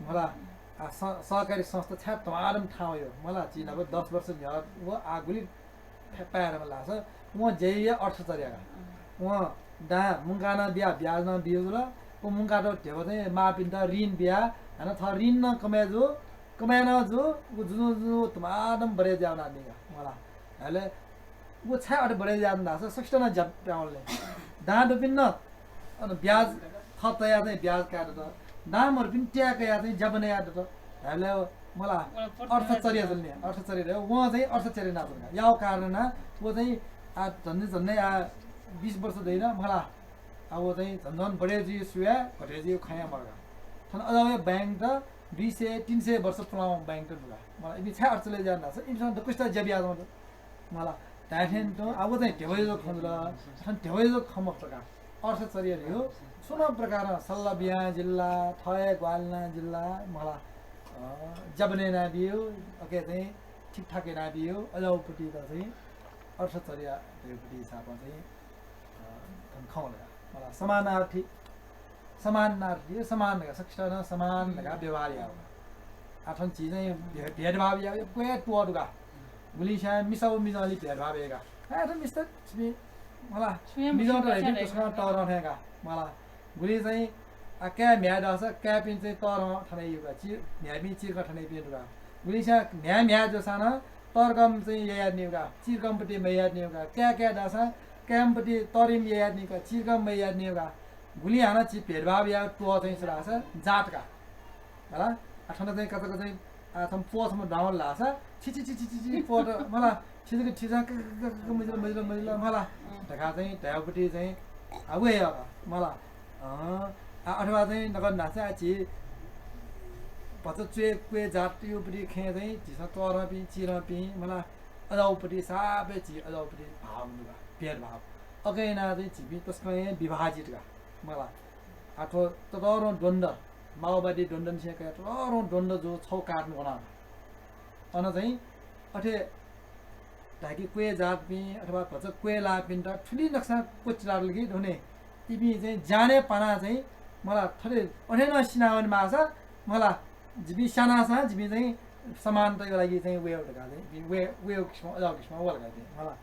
मला, आ, स-, सहकारी संस्था छाय् धमाधम थाहां वइ। मला, झी न्हापा दस वर्ष न्ह्यः व आ गुलि फे-, पाय् धाःसा, वं ज्या याइ अर्थचर्या का। वं दां मुंका नं बिया, ब्याज नं बिउ जुल, व मुंकातःगु ध्यबा चाहिँ माःपिन्त ऋण बिया, हानं थः ऋण नं कमय् जू, कमय् नं जू, व जुजुं जुजुं धमाधम बढे जुया वना नि का। मला, अले व छाय् अथे बढे जुयाच्वन धाःसा सकसितं नं ज्या पिहां वल नि। दां दुपिन्त अन ब्याज खर्च तयाः चाहिँ ब्याज काये दत। दां मदुपिन्त त्याये कयाः चाहिँ ज्या बनय् याये दत। धायेबलय् मला अर्थचर्या जुल नि, अर्थचर्या धयागु। वं चाहिँ अर्थचर्या यानाच्वन का। याःगु कारणं व चाहिँ आ झन्डै झन्डै आ बिस वर्ष दइन मला। आ व चाहिँ झन झन बढे जुइ सुया घटे जुइ खँ हे मदु का। थन अजावया बैंकत दुई सय तीन सय वर्ष पुलांगु बैंकत दु का। मला इपिं छाय् अर्थचर्या जुयाच्वन धाःसा इमिसं दक्वसितं ज्या बियाच्वंगु दु। मला धाये थें तुं आ व चाहिँ ध्यबा जक खँ जुल। थन ध्यबा जक खँ मखुत का। अर्थचर्या धयागु सुं नं प्रकारं सल्लाह बियां जिल ला, थः हे ग्वाहालि यानाः जिल ला, मला, अ, ज्या बनय् यानाबियागु, अके चाहिँ ठिकठाक यानाबियागु, अजावपट्टि त चाहिँ अर्थचर्या धयागुपट्टि हिसाबं चाहिँ, अ, थन खँ वल का। मला समानार्थी, समानार्थी, समान धकाः सकसितं नं समान धकाः व्यवहार याःगु का। आ थन झी चाहिँ भे-, भेदभाव याःगु यक्व हे त्वःता दु का। गुलिस्यां मिसा व मिजंलि भेदभाव याइ का। आ थन मिस्त छिपिं मला मिजंत धइपिं तसकं तःधं थें का। मला गुलि चाहिँ आ काय् म्ह्याय् दःसा काय्‌पिं चाहिँ तःधं थन याइ का। चि-, म्ह्याय्‌पिं चिरकं थन याइपिं दु का। गुलिस्यां म्ह्याय् म्ह्याय् जूसां नं तःधंम्ह चाहिँ ययातनी का, चिरकंपट्टि मययातनी का। काय् काय् धाःसा काय्‌म्हपट्टि तःधंम्ह ययातनी का, चिरकंम्ह मययातनी का। गुलिं हानं झी भेदभाव यायेगु त्वः चाहिँ छु धाःसा जात का। मला आ थन चाहिँ कचाक चाहिँ आ थन प्वः छम्ह दुहां वल धाःसा छि छि छि छि छि छि प्वःत मला छि जक छि जक मजिल मजिल मजिल मला धकाः चाहिँ धयागुपट्टि चाहिँ आ व हे का। मला अँ, आ अथवा चाहिँ नकन धाःसा आ झी भचा च्वय् क्वय् जातयागुपट्टि खँय् चाहिँ झीसं तःधंपिं चिधंपिं मला अजावपट्टि सापय् झी अजावपट्टि भाव मदु का, भेदभाव। अथे यानाः चाहिँ झीपिं तसकं हे विभाजित का। मला आ थ्व ततःधं द्वन्द्व, माओवादी द्वन्द्वनिसें कयाः ततःधं द्वन्द्व जूगु छगू कारण व नं का। अन चाहिँ अथे धाय्‌के क्वय् जातपिं अथवा भचा क्वय् लाःपिन्त थुलि नकसां क्वःछिलातल कि धुने इपिं चाहिँ ज्यानय् पानाः चाहिँ मला थथे अथे नं सिनावने माःसा मला जिपिं स्यानासां जिपिं चाहिँ समानताया लागि चाहिँ वये धकाः चाहिँ इपिं वये, वये किसिमं अजाः किसिमं वल का इपिं मला।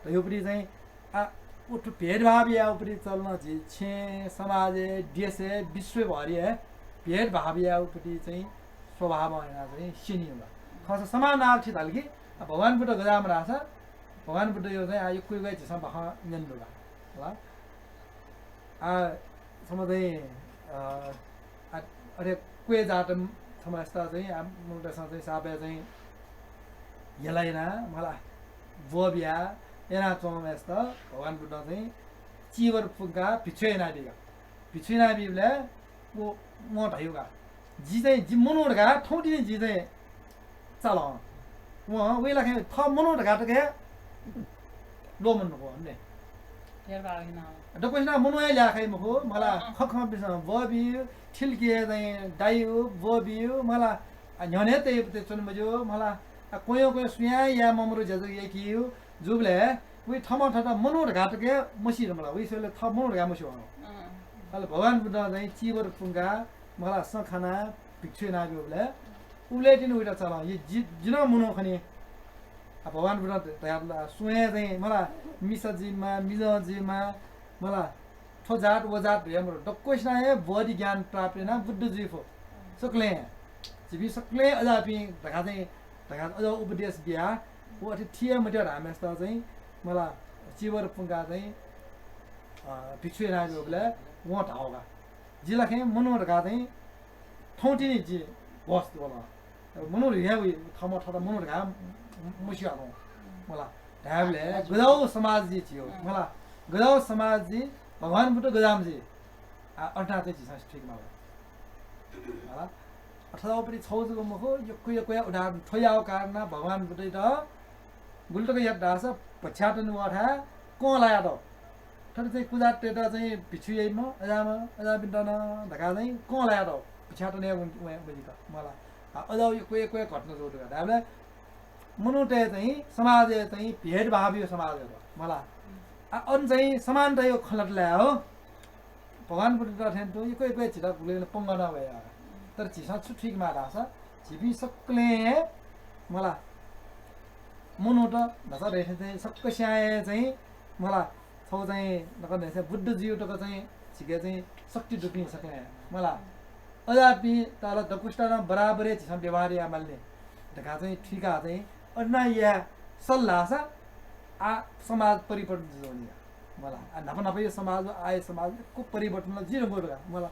धयागुपट्टि चाहिँ आ, उथु भेदभाव याःगुपट्टि चलन झी छेँ समाजय्, देशय्, विश्वभरि हे भेदभाव याःगुपट्टि चाहिँ स्वभावं यानाः चाहिँ स्यनीगु का। खःसा समानार्थी धाल कि आ, भगवान बुद्ध गज्याःम्ह धाःसा भगवान बुद्धयागु चाहिँ आ, यक्व यक्व हे झीसं बाखं न्यने दु का। हला? आ, छम्ह चाहिँ, अ, आ, अथे क्वय् जात छम्हय्‌सित चाहिँ आ, मनूतय्‌सं चाहिँ सापय् चाहिँ हेला यानाः मला ब्वः बियाः यानाच्वंम्हय्‌सित भगवान बुद्धं चाहिँ चीवर पुंकाः भिक्षु यानादी का। भिक्षु यानाबीबलय् व, वं धयागु का, जि चाहिँ, जि मनू धकाः थौंतिनि जि चाहिँ चाल। वं वइ ला खँ थः मनू धकाः तक हे ल्वःमन मखु ने। भेदभाव यानाः। दक्वसिनं मनू हे ल्याः खाइ मखु, मला अँ, अँ। खखं बिसं ब्वः बियु, थिलकि हे चाहिँ दाइयु, ब्वः बियु, मला आ, न्ह्यःने तयेबलय् च्वने मज्यू, मला आ, क्वय् क्वय् सुयां याये ममरु ज्या जक याकीयु, जूबलय् वइ थःम्हं थःत मनू धकाः तक हे मसी मला, वइ स्वयेबलय् थः मनू धकाः मस्यू। अँ। अले भगवान बुद्धं चाहिँ चीवर पुंकाः मला सँ खानाः भिक्षु यानाब्यूबलय् उबलय् तिनि वइत चाल, ये जि, जि नं मनू खनी। आ, भगवान बुद्धं धयादिल, सुं हे चाहिँ मला मिसा जुइमा, मिजं जुइमा, मला थ्व जात व जात धयामरु, दक्वसिनं हे बोधि ज्ञान प्राप्त यानाः बुद्ध जुइ फु। सकलें, जिपिं सकलें अजाःपिं धकाः चाहिँ, धकाः अजाः उपदेश बियाः, व अथे थी हे मते धाःम्हय्‌सित चाहिँ मला चीवर पुंकाः चाहिँ, अ, भिक्षु यानाब्यूबलय् वं धाः का, जि ला खँ मनू धकाः चाहिँ थौंतिनि जि होश वल। मनू धयागु थःम्हं थःत मनू धकाः मस्यू आः। मला धायेबलय् गज्याःगु समाज जुइ झीगु। मला गज्याःगु समाज जुइ, भगवान बुद्ध गज्याःम्ह जुइ। आ, अथे यानाः चाहिँ झीसं ठीक माल। मला अथवा उपरि छौ जक मखु, यक्व यक्व उदाहरण थ्व याःगु कारणं भगवान बुद्धयात गुलि तक यात धाःसा भच्यातने वःथाय् कं लायात। थथे चाहिँ कुजातय्‌त चाहिँ भिक्षु याइम्ह, अजाःम्ह, अजाःपिन्त नं धकाः चाहिँ कं लायात। भच्यातने वं, वं, वंजिक। मला आ, अजाःगु यक्व यक्व घटना जूगु दु का। धायेबलय् मनूतय् चाहिँ समाजय् चाहिँ भेदभावया समाज हे दु। मला आ, अन चाहिँ समानताया खँ ल्हात ला हो। भगवान बुद्धयात थें तुं यक्व यक्व झीत गुलि गुलि पंगः नं वया। तर झीसं छु ठीक माः धाःसा झीपिं सकलें हे मला मनूत धचा धइथें चाहिँ सकस्यां हे चाहिँ मला छौ चाहिँ नकन धइथें बुद्ध जुइ तक चाहिँ झीके चाहिँ शक्ति दुपिं सकलें हे। मला अजाःपिन्त ला दक्वसित नं बराबर हे झीसं व्यवहार याये माल नि धकाः चाहिँ थुइकाः चाहिँ अथे याये सल धाःसा आ समाज परिवर्तन जुइ वनी का। मला, आ न्हापा न्हापा यो समाज, आ यो समाज यक्व परिवर्तन जुइ धुंकल का। मला,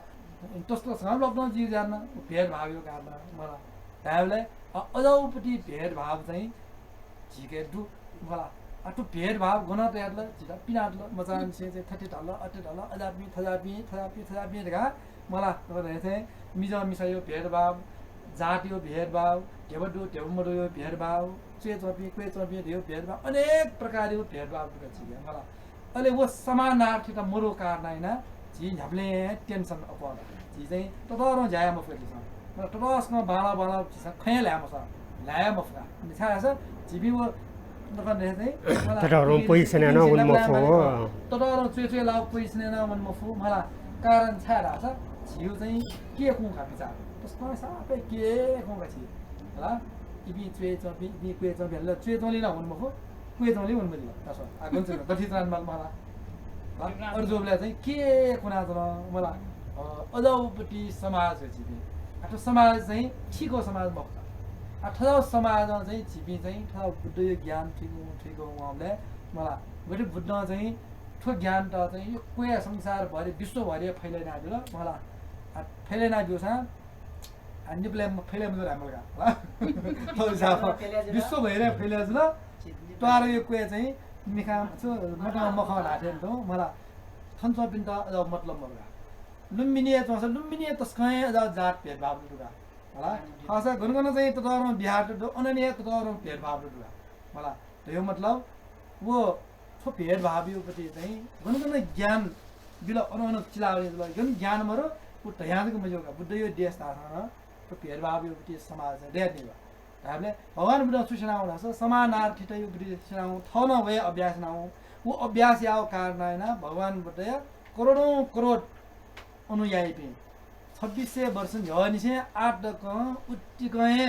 तसकं संलग्न जुइ जाना, भेदभाव यो कारण, मला। धायेबलय्, अ, अजाउपट्टि भेदभाव चाहिँ झीके दु, मला। आ थ्व भेदभाव गन तयातल, झीत पिनातल, मचांनिसें चाहिँ थथे धाल, अथे धाल, अजापिं, थजापिं, थजापिं, थजापिं धकाः, मला, थथे मिजं मिसायो भेदभाव, जातियो भेदभाव, ध्यबा दु, ध्यबा मदुयो भेदभाव, च्वय् च्वंपिं, क्वय् च्वंपिं धयो भेदभाव, अनेक प्रकारयो भेदभाव दु का झीके, मला। अले व समानार्थीता मरु कारणं यानाः झी न्ह्याबलें tension अप्वः। झी चाहिँ ततःधं ज्या याये मफु का झीसं। मला, ततःसकं बांलाः बांलाः झीसं खँय् ल्हाये मसः, ल्हाये मफु का। छाय् धाःसा झीपिं व नकन रे चाहिँ, मला, ततःधं झीपिं position यानाः वन मफु। ततःधं च्वय् च्वय् लाःगु position यानाः वन मफु, मला। कारण छाय् धाःसा झीयो चाहिँ केहेँ का बिचाः। तसकं सापय् केहेँ का झी। हला, इपिं च्वय् च्वंपिं, इपिं क्वय् च्वंपिं, हला, च्वय् च्वंलि नं वन मफु, क्वय् च्वंलि वन मजिल। तसकं आ गन च्वन, दथि च्वनाः माल मला। हला, अथे जूबलय् चाहिँ केहेँ का च्वन मला। अ, अजाउपट्टि समाज हे झीपिं। आ थ्व समाज चाहिँ थीगु समाज मखु का। आ थज्याःगु समाजं चाहिँ झीपिं चाहिँ थज्याःगु बुद्धयो ज्ञान थुइकं थुइकं वंबलय् मला, गथे बुद्धं चाहिँ थ्व ज्ञानत चाहिँ यक्व हे संसारभरि, विश्वभरि फैले यानाबिल मला। आ, फैले यानाब्यूसां आ निपलय् म-, फैले मजू धायेमाल का, हला। थ्व हिसाबं विश्वभरि फैले जुल। त्वाःया क्वय् चाहिँ मिखां छु मतं मखं धाःथें तुं मला। थन च्वंपिन्त अज्याःगु मतलब मरु का। लुम्बिनीय् च्वंसा लुम्बिनीय् तसकं हे अज्याःगु जात भेदभाव दु का, हला। खःसा गन गन चाहिँ ततःधं बिहारत दु, अनने ततःधं भेदभावत दु का, मला। धयो मतलब व थ्व भेदभावयोपट्टि चाहिँ गन गन ज्ञान बिल, अन अन चिलावनी जुल। गन ज्ञान मरु, व धयां जक मज्यू का। बुद्धयो देश धाःसां नं थ्व भेदभावयोपट्टि समाज चाहिँ दयादीगु। धायेबलय् भगवान बुद्धं छु स्यनावं धाःसा समानार्थीतायोपट्टि स्यनावं। थः नं वया अभ्यास यानावं। व अभ्यास याःगु कारणं यानाः भगवान बुद्धया करोडौं करोड अनुयायीपिं, छब्बिस सय वर्ष न्ह्यःनिसें आः तकं उतिकं हे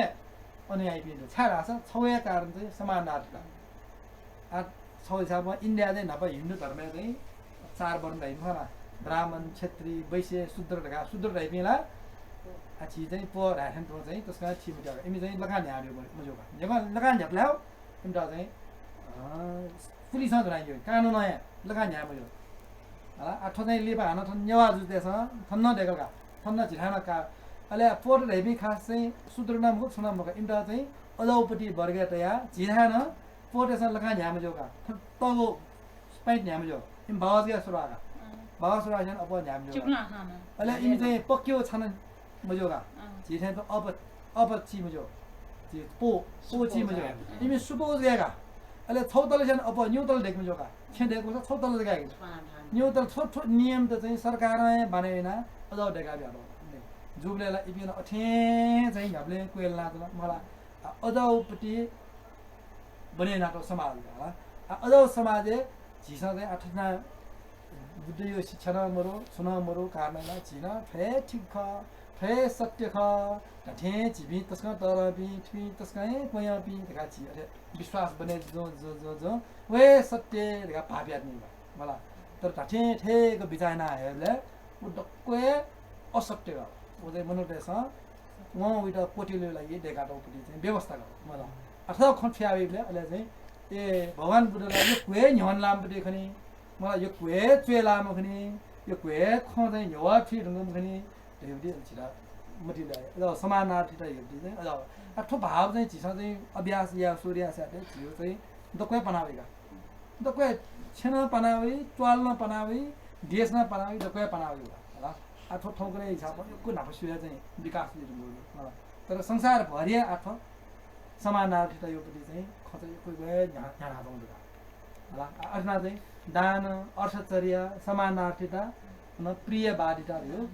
अनुयायीपिं दु। छाय् धाःसा छगू हे कारण चाहिँ समानार्थीता। आ, छगू हिसाबं इन्डियाय् चाहिँ न्हापा हिन्दू धर्मय् चाहिँ चार वर्ण धाइ मखु ला, ब्राह्मण, क्षत्रिय, वैश्य, शूद्र धकाः। शूद्र धाइपिं ला, आ, झी चाहिँ प्वः धायेथें तुं चाहिँ तसकं थी मज्यू का। इमि चाहिँ लकां न्ह्याः मज्यू का। न्ह्याः लकां न्ह्यातले हो, इमित चाहिँ, अँ, पुलिसं ज्वना याइ, कानुनं हे लकां न्ह्याः मज्यू। हला, आ, थ्व चाहिँ लिपा हानं थन नेवाः जुजुतय्सं थन नं दय्कल का, थन नं झिथाय् नं का। अले प्वःत धाइपिं खास चाहिँ शूद्र नं मखु, छुं नं मखु, इमित चाहिँ अजाउपट्टि वर्गय् तयाः झिथाय् नं प्वःतय्सं लकां न्ह्याः मज्यू का। थन तःगु पाइँत न्ह्याः मज्यू। इमि बागः जक स्वः का। अँ। बागः स्वः यानाः अप्वः न्ह्याः मज्यू का। अले इमि चाहिँ पक्यौ छानं मज्यू का। अँ। झी थें तुं अप, अप ची मज्यू। झी पो, पो ची मज्यू। इमि सुपौ जक का। अले छौ तल छेँ अप्वः निगू तल दय्के मज्यू का। छेँ दय्कूसा छौ तल जक का। निगू तल। थ्व, थ्व नियमत चाहिँ सरकारं हे बानी यानाः अजाउ दय्का बियातःगु। जूबलय् ला इपिं नं अथें चाहिँ न्ह्याबलें क्वय् लानाच्वन मला। आ, अजाउपट्टि बने यानातःगु समाज का ला। आ, अजाउ समाजय् झीसं चाहिँ आ थथे यानाः बुद्धयो शिक्षा नं मरु, छुं नं मरु, कारणं ला झी नं थ्व हे ठीक खः, थ्व हे सत्य खः, धात्थें झीपिं तसकं तःधंपिं, थुपिं तसकं हे क्वह्यंपिं धकाः झी अथे विश्वास बने जुजुं, जुजुं, जुजुं, व हे सत्य धकाः भाःपियातनी का मला। तर धात्थें थेक बिचाः यानाः हयेबलय् व दक्व हे असत्य का। व चाहिँ मनूतय्सं वं वइत क्वत्यलेया लागि दय्कातःगुपट्टि चाहिँ व्यवस्था का मला। अथवा खँ थुयावइबलय् अले चाहिँ, ए, भगवान बुद्ध ला यक्व हे न्ह्यःने लाःम्ह पट्टि खनी, मला, यक्व हे च्वय् लाःम्ह खनी, यक्व हे खँ चाहिँ न्ह्यः थुइ धुंकूम्ह खनी धइगुपट्टि अले झीत मतिइ लाइ। अले समानार्थीता धइगुपट्टि चाहिँ, अले आ थ्व भाव चाहिँ झीसं चाहिँ अभ्यास याये सुरु यासेंलि झीयो चाहिँ दक्व हे पाना वइ का। दक्व हे छेँ नं पाना वइ, त्वाल नं पाना वइ, देश नं पाना वइ, दक्व हे पाना वइ का। हला, आ थ्व थौंकन्हय् हिसाबं यक्व न्हापा स्वयाः चाहिँ विकास जुइ धुंकूगु दु। हला, तर संसारभरि आ थ्व समानार्थीतायोपट्टि चाहिँ खँ चाहिँ यक्व यक्व हे न्ह्या-, न्ह्यानाच्वंगु दु का। हला, आ अथे यानाः चाहिँ दान, अर्थचर्या, समानार्थीता, अन प्रियवादिता धइगु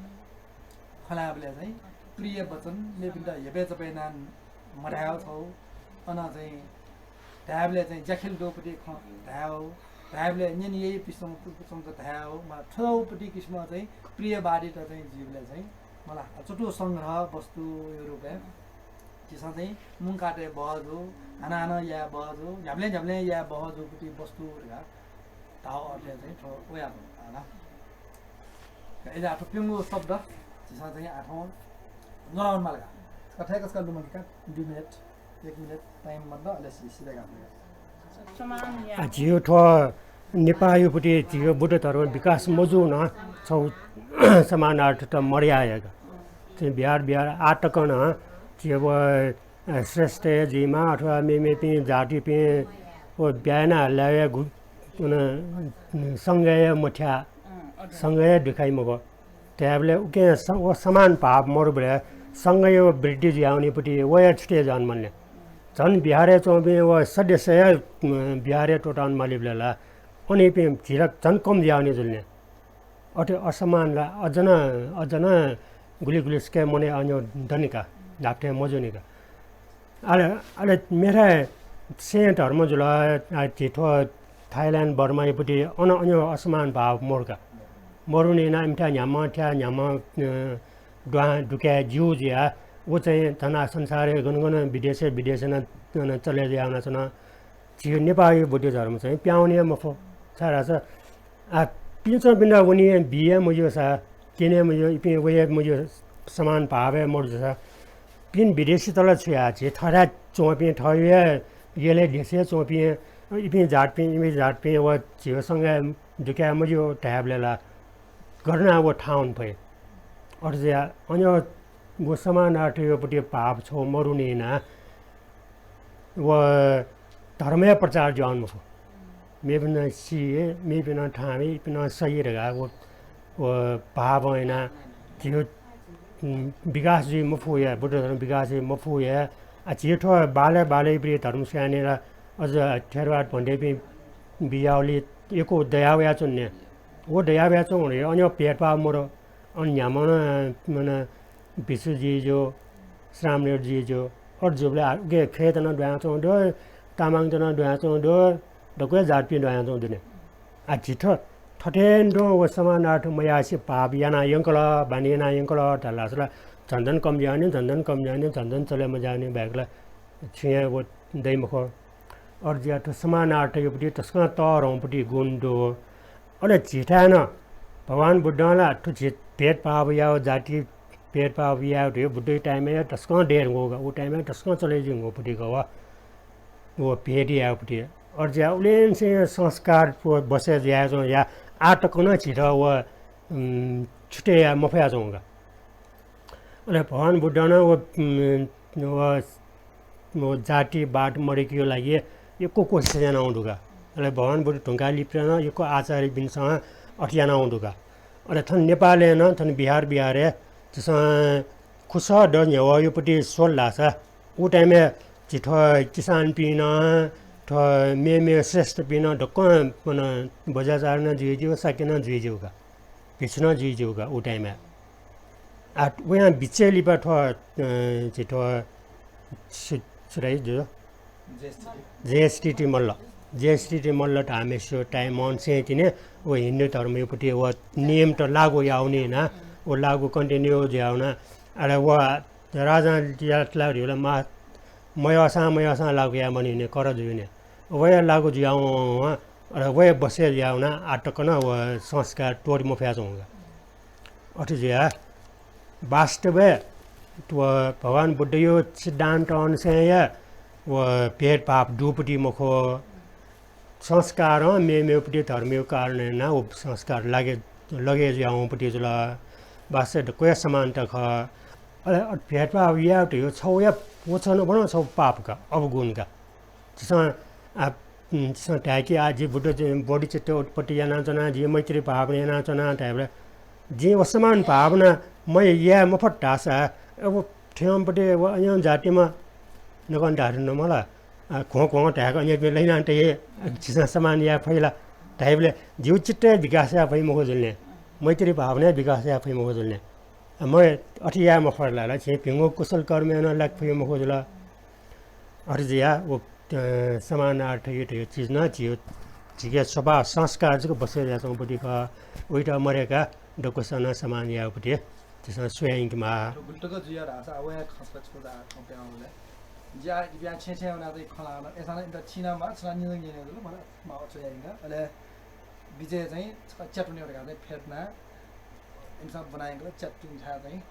खँ ल्हायेबलय् चाहिँ प्रिय वचन, मेपिन्त हेपय् चपय् यानाः मधायेगु छगू, अन चाहिँ धायेबलय् चाहिँ ज्याखिल दुगुपट्टि खँ धायेगु, धायेबलय् न्यने याइपिसं, पिसं धायेगु, मला, थ्वपट्टि किसिमं चाहिँ प्रियवादिता चाहिँ जुइबलय् चाहिँ, मला, चतुसंग्रह वस्तुयो रूपय् झीसं चाहिँ मुंकातये बहःजू, हानं हानं याये बहःजू, न्ह्याबलें न्ह्याबलें याये बहःजूपट्टि वस्तु धकाः धाःगु अर्थय् चाहिँ थ्व वयाच्वन का। अय्‌जूगुलिं आ थ्व प्यंगू शब्द झीसं चाहिँ आ थौं न्वनावनेमाल का। कथय् कस्का लुमंके का, दुई मिनेट, एक मिनेट time मन्त, अले सि-, सिधय्‌का। आ, झीगु थ्व नेपाःयापट्टि झीगु बुद्ध धर्म विकास मजूगु नं छगू समानार्थत मदयाः हे का। चाहिँ बिहार बिहार आः तक नं झीगु, अ, श्रेष्ठ हे जुइमा अथवा मेमेपिं जातिपिं व ब्याहा याना हल्लाय् गु-, अन, संघय् मथ्या, संघय् दुखाइ मखु। धायेबलय् उकिं स-, व समान भाव मरुबलय् संघय् व वृद्धि जुयावनीपट्टि वया छुटे जन्मने। झन बिहारय् च्वंपिं व सदस्य हे, अ, बिहारय् त्वःतान मालीबलय् ला अनिपिं झिरक झन कम जुयावनी जुलने। अथे असमान ला अझ नं, अझ नं गुलि गुलि सिके मनय् अन्यो दनिका, धापथें मजुनिका। अले, अले मेथाय् सें धर्म जुल, आ, झी थ्व थाइल्याण्ड, बर्मायापट्टि अन अन्यो असमान भाव मरुका। मरुनि यानाः इमिथाय् न्ह्याम्ह थ्या, न्ह्याम्ह, अ, दुहां दुकाय् ज्यू जुयाः व चाहिँ धना संसारय् गन गन विदेशय्, विदेशय् नं, नं चले जुयावनाच्वन। झी नेपाःया बुद्ध धर्म चाहिँ प्याउने हे मफु। छाय्धाःसा आ, पिन्चंपिन्त वने बी हे मज्यूसा, क्यने मज्यू, इपिं वये मज्यू, समान भाव हे मरु जूसा, पिं विदेशीत ला छु याः, झी थःथाय् च्वंपिं, थःगु हे यलय् देशय् च्वंपिं, इपिं जातपिं, इपिं जातपिं व झीगु संघय् दुकाये मज्यू धायेबलय् ला गथे यानाः व थाहां वने फइ। अथे जुयाः अन व समानार्थयापट्टि भाव छगू मरुनि यानाः व धर्मया प्रचार जुयावने मफु। मेपिन्त सी हे, मेपिन्त थाहां वये, इपिन्त सही धकाः व, व भावं यानाः झीगु, उम्, विकास जुइ मफु हे, बुद्ध धर्म विकास जुइ मफु हे। आ, झी थ्व बालय् बालय् प्रिय धर्म स्वयाः ला अझ थेरवाद भन्तेपिं बियावली यक्व दया वयाच्वन नि। व दया वयाच्वंगु हे अन्य भेदभाव मरु। अन न्ह्याम्ह नं, मनं भिक्षु जुइ ज्यू, श्रामणेर जुइ ज्यू, अथे जूबलय् आ, उके खय्‌त नं दुहां च्वंगु दु, तामाङत नं दुहां च्वंगु दु, दक्व हे जातपिं दुहां च्वंगु दु नि। आ, झी थ्व, थथे नं व समानार्थ मयासें पाप याना यंकल, बानी याना यंकल धाःसा ला झन झन कम जुयावनी, झन झन कम जुयावनी, झन झन चले मज्यावनी बाहेक ला छुं हे व दइ मखु। अथे जुयाः थ्व समानार्थयापट्टि तसकं तःधंपट्टि गुण दु। अले झीथाय् नं भगवान बुद्धं ला थ्व झी भेदभाव याः, जाति भेदभाव याः धइगु बुद्धया time-य् तसकं दये धुंकूगु, व time-य् तसकं चले जुइधुंकूपट्टि का व, व भेद याःपट्टि। अथे जुयाः उलिंसिं संस्कार व बसे जुयाच्वंगु या आः तक नं झीत व, उम्, छुटे याये मफयाच्वंगु का। अले भगवान बुद्धं नं व, उम्, व, व जातिवाद मदय्‌केगु लागि यक्व कोसिस यानावं दु का। अले भगवान बुद्ध धुंकाः लिपा नं यक्व आचार्यपिन्सं अथे यानावं दु का। अले थन नेपालय् नं थन बिहार बिहारय् झीसं खुसः द न्ह्यवःयापट्टि स्वल धाःसा उ time-य् झी थ्व किसानपिं नं, थ्व मेमेगु श्रेष्ठपिं नं दक्वं, मनं, बज्राचार्य नं जुइ ज्यू, शाक्य नं जुइ ज्यू का। भिक्षु नं जुइ ज्यू का उ time-य्। आ, वयां बिचय् लिपा थ्व, अ, झी थ्व सु-, सुराइ जु? जयश्री टी मल्ल। जयश्री टी मल्ल धाःम्हय्‌सिगु time-य् मनसें तिनि व हिन्दू धर्मयापट्टि व नियमत लागू यावनी यानाः, व लागू continue जुयावनाः, अले व राजां यात ला धइगु ला मा-, मयःसां मयःसां लागू याये मानि नि, कर जुइ नि। वया लागू जुयावं, अले वया बसे जुयावनाः आः तक नं व संस्कार त्वःते मफयाच्वंगु का। अथे जुयाः वास्तवय् व भगवान बुद्धया सिद्धान्त अनुसारं हे व भेदभाव दुपट्टि मखु। संस्कारं मेमेगुपट्टि धर्मया कारणं यानाः व संस्कार लागे, लगे जुयावंपट्टि जुल। वास्तवय् दक्वया समानता खः। अले अथे भेदभाव यायेगु धइगु छगू हे व छगू नं छगू पाप का, अवगुण का। झीसं, आ, उम्, झीसं धाय्‌के, आ, जि बुद्ध, बोधिचित्त उत्पत्ति यानाच्वना, जि मैत्री भावना यानाच्वना धायेबलय् जिं व समान भावना मै याये मफत धाःसा, अब थ्यंपट्टि व अन्य जातिम्ह नकं धाःथें नं मला, आ, घ्वं घ्वं धाय्‌क अन्यपिं लहिनां तये, झीसं समान याये फइ ला धाइबलय् जिगु चित्त हे विकास याये फइ मखु जुल नि, मैत्री भावना हे विकास याये फइ मखु जुल नि। आ, मै अथे याये मफत ला, ला झी भिंगु कुशल कर्मय् नं लाके फइ मखु जुल। अथे जुयाः व, अ, समानार्थया धइगु चिज नं झी, झीके स्वभाव संस्कार जक बसे जुयाच्वंपट्टि खः। वइत मदय्‌काः दक्वसिनं समान यायेपट्टि झीसं स्वये यंकेमाः। थ्व गुलि तक जुया धाःसा वया खँ छकः छु धाः खँ प्याहां वल। ज्या इपिं छेँ छेँ वनाः चाहिँ खँ ल्हाः न। अय्‌सां नं इमित चिनाः माः, चिनाः निजं न्यने जुल, मला माः च्वया यंकाः। अले बिचय् चाहिँ छकः च्यातुने धकाः चाहिँ फ्यातुनाः इमिसं ब्वना यंकल च्यातुने थाय् चाहिँ।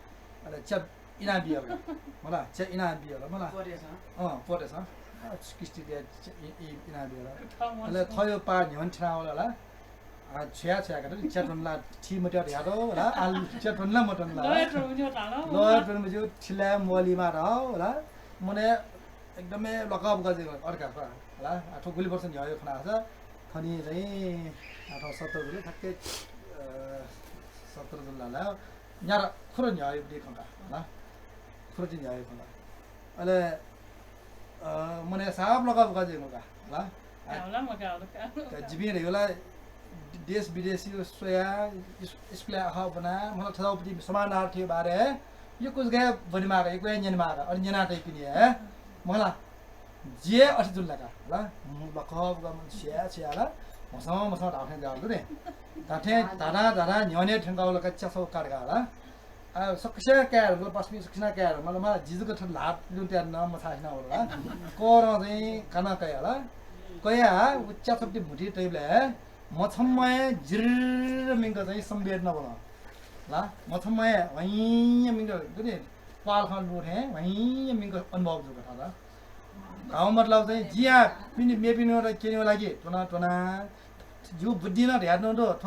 अले च्या इना बियाल का। मला, च्या इना बियाल, मला। पोतेसं। अँ, पोतेसं। किस्ती दया इ- इ- इना बेला। अले थयो पा न्ह्यन थिना होला ला। आ छ्या छ्या का च्यातुन ला थी मत्या ध्यातो ला। आ च्यातुन ला मतन ला। लय् तुन मज्यू थिला मोली मा रह होला। मने एकदमै लकब गजे अर्का खा। ला आ थो गुली वर्ष न्ह्यः खना छ। थनी चाहिँ आ थो सत्र जुल ठ्याक्कै सत्र जुल ला। न्यारा खुर न्ह्यः दे खंका ला। खुर दि न्ह्यः खंका। अले अ, मने साफ लगा बगा जे मगा ला। जिपिं रे होला देश विदेश यो सोया स्कुल आहा बना मतलब थदाउपति समानार्थी बारे यो कुछ गए बनि मागा यो गए न्यन मागा और न्यना तै पिनिए। मला जे अथि जुल लगा ला। लखा बगा मन सिया सिया ला। मसं मसं धाथे जाउ दु ने। धाथे धादा धादा न्यने ठंगा लगा च्यासो काटगा ला। आ, सकसिया काय् धुंकल, पासापिं सकसिनं काय् धुंकल, मला जिजुक थन ल्हात लुँ त्यार न मछासिना वल ला। कोरं चाहिँ काना कया ला। कया उ च्याथपति म्हुति तइबलय् मछम्मय् जिर्र मिंक चाहिँ संवेदना वल ला। मछम्मय् वैं मिंक दुने पाल खं लुँ थें वैं मिंक अनुभव जुक था ला। गाउँ मतलब चाहिँ जिया पिनि मेपिनि क्यनेवा लागि त्वना त्वना जिउ बुद्धि न ध्यान दो थ।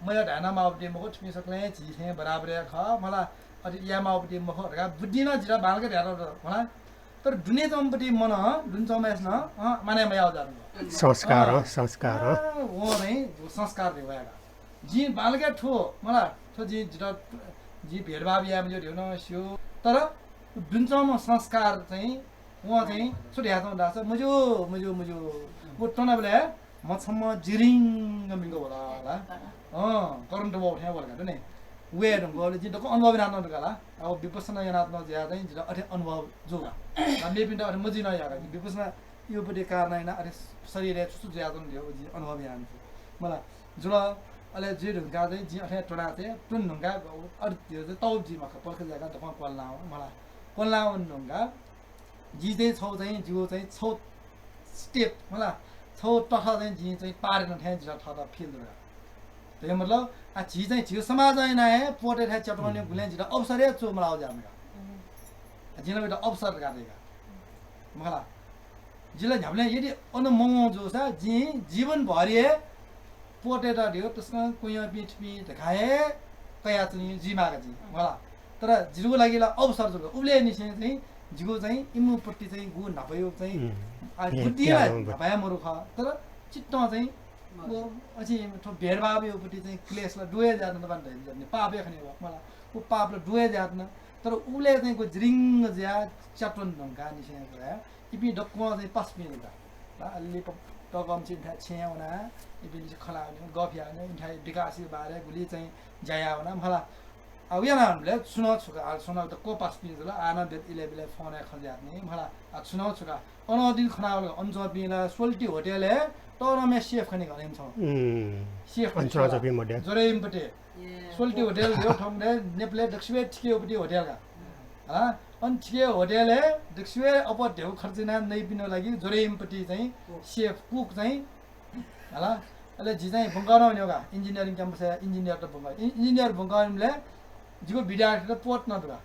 मया धायेना माःपति मखु, थुपिं सकलें झी थें बराबरया खः, मला अथे याये माःपति मखु धकाः बुद्धिं नं जितः बांलाक धयातःगु खः, मला। तर दुने च्वंपति मन, दुने च्वंम्हय्‌सिनं, अँ, मानय् मयाः जात। संस्कार, अँ। संस्कार। अँ, वं चाहिँ संस्कार दे वयाका। जिं बांलाक थ्व, मला, थ्व जिं जितः, जिं भेदभाव याये मज्यू धयागु नं स्यू। तर दुने च्वंम्ह संस्कार चाहिँ वं चाहिँ छु धयाच्वं धाःसा, मज्यू, मज्यू, मज्यू। व त्वनाबलय् मछम्म जिरिंग मिंग वल ला। अँ, करन्ट वः थें वल का, दुने। वये धुंकल, जिं दक्व अनुभव यानाच्वना का ला। अब विपश्यना यानाच्वना जुयाः चाहिँ जितः अथे अनुभव जू का। ला मेपिन्त अथे मजुइनं याः का। जिं विपश्यना योपति कारण यानाः अथे शरीरय् छु छु जुयाच्वन धयागु जिं अनुभव यानाच्वना। मला जुल, अले जुइ धुंकाः चाहिँ जिं अथे त्वना चाहिँ त्वन धुंकाः अथे तौ जुइ मखा, पलख जुयाः दक्वं क्वलां वन, मला। क्वलां वन धुंकाः जि चाहिँ छौ चाहिँ, जिगु चाहिँ छौ step, मला, छौ तथ चाहिँ जिं चाहिँ पार याना थें जितः थःत feel जुल का। धयागु मतलब, आ, झी चाहिँ झीगु समाजं यानाः हे पोतय् थाय् च्यातुं वने गुलें जितः अवसर हे च्वमलाः ज्याःम्ह का। जिं नं वयात अवसर धकाः धया का। मखु ला। जि ला न्ह्याबलें यदि अन मवं जूसा जिं जीवनभर हे पोतय्‌त धयागु तसकं क्वय्‌पिं थुपिं धकाः हे कयाच्वनी जुइमाः का जिं, मखु ला। तर जिगु लागि ला अवसर जुल। उबलय्‌निसें चाहिँ जिगु चाहिँ इमिप्रति चाहिँ गु न्हापाया चाहिँ, उम्, आ, हे बुद्धि ला त्यागं न्हापाया मरु खः। तर चित्तं चाहिँ व अझै थ्व भेदभावयापट्टि चाहिँ क्लेश ला दुवय् जात न बान धइगु पापया खने व, मखु ला। व पाप ला दुवय् जात न। तर उबलय् चाहिँ गु जिरिंग जुयाः च्यातुं धुंकाःनिसें ला इपिं दक्वं चाहिँ पासापिं जुल का। ला, अले प-, तःकःमिसें इमिथाय् छेँय् वनाः इपिं लिसे खँ ल्हाः वनेगु, गफ याः वनेगु, इमिथाय् विकासया बारे गुलि चाहिँ ज्या याः वनाः, मखु ला। आ, व यानाः वनेबलय् छुं नं छु का, आ, छुं नं दक्व पासापिं जुल, आ, नं दे-, इलय् बिलय् फोनय् खँ ल्हाः वने, मखु ला। आ, छुं नं छु का। अनं दिं खनावल, अन च्वंपिं ला सोल्टी होटलय् तःधंम्ह chef खनी का, अन इमिसं। उम्। Chef अन खनी च्वंपिं मध्ये। जोरेइम्पटे। सोल्टी होटल धयागु थौंकन्हय् नेपालय् दक्वसिबय् थिकेगुपट्टि होटल का। हला, अन थिकेगु होटलय् दक्वसिबय् अप्वः धेगु खर्च यानाः नइपिनिगु लागि जोरेइम्पट्टि चाहिँ chef, cook चाहिँ, हला, अले जि चाहिँ ब्वंकाः नं वनेगु का, engineering campus-य् engineer त ब्वंकाः, इ-, engineer ब्वंकाः वनेबलय् जिगु विद्यार्थीत पोत नं दु का।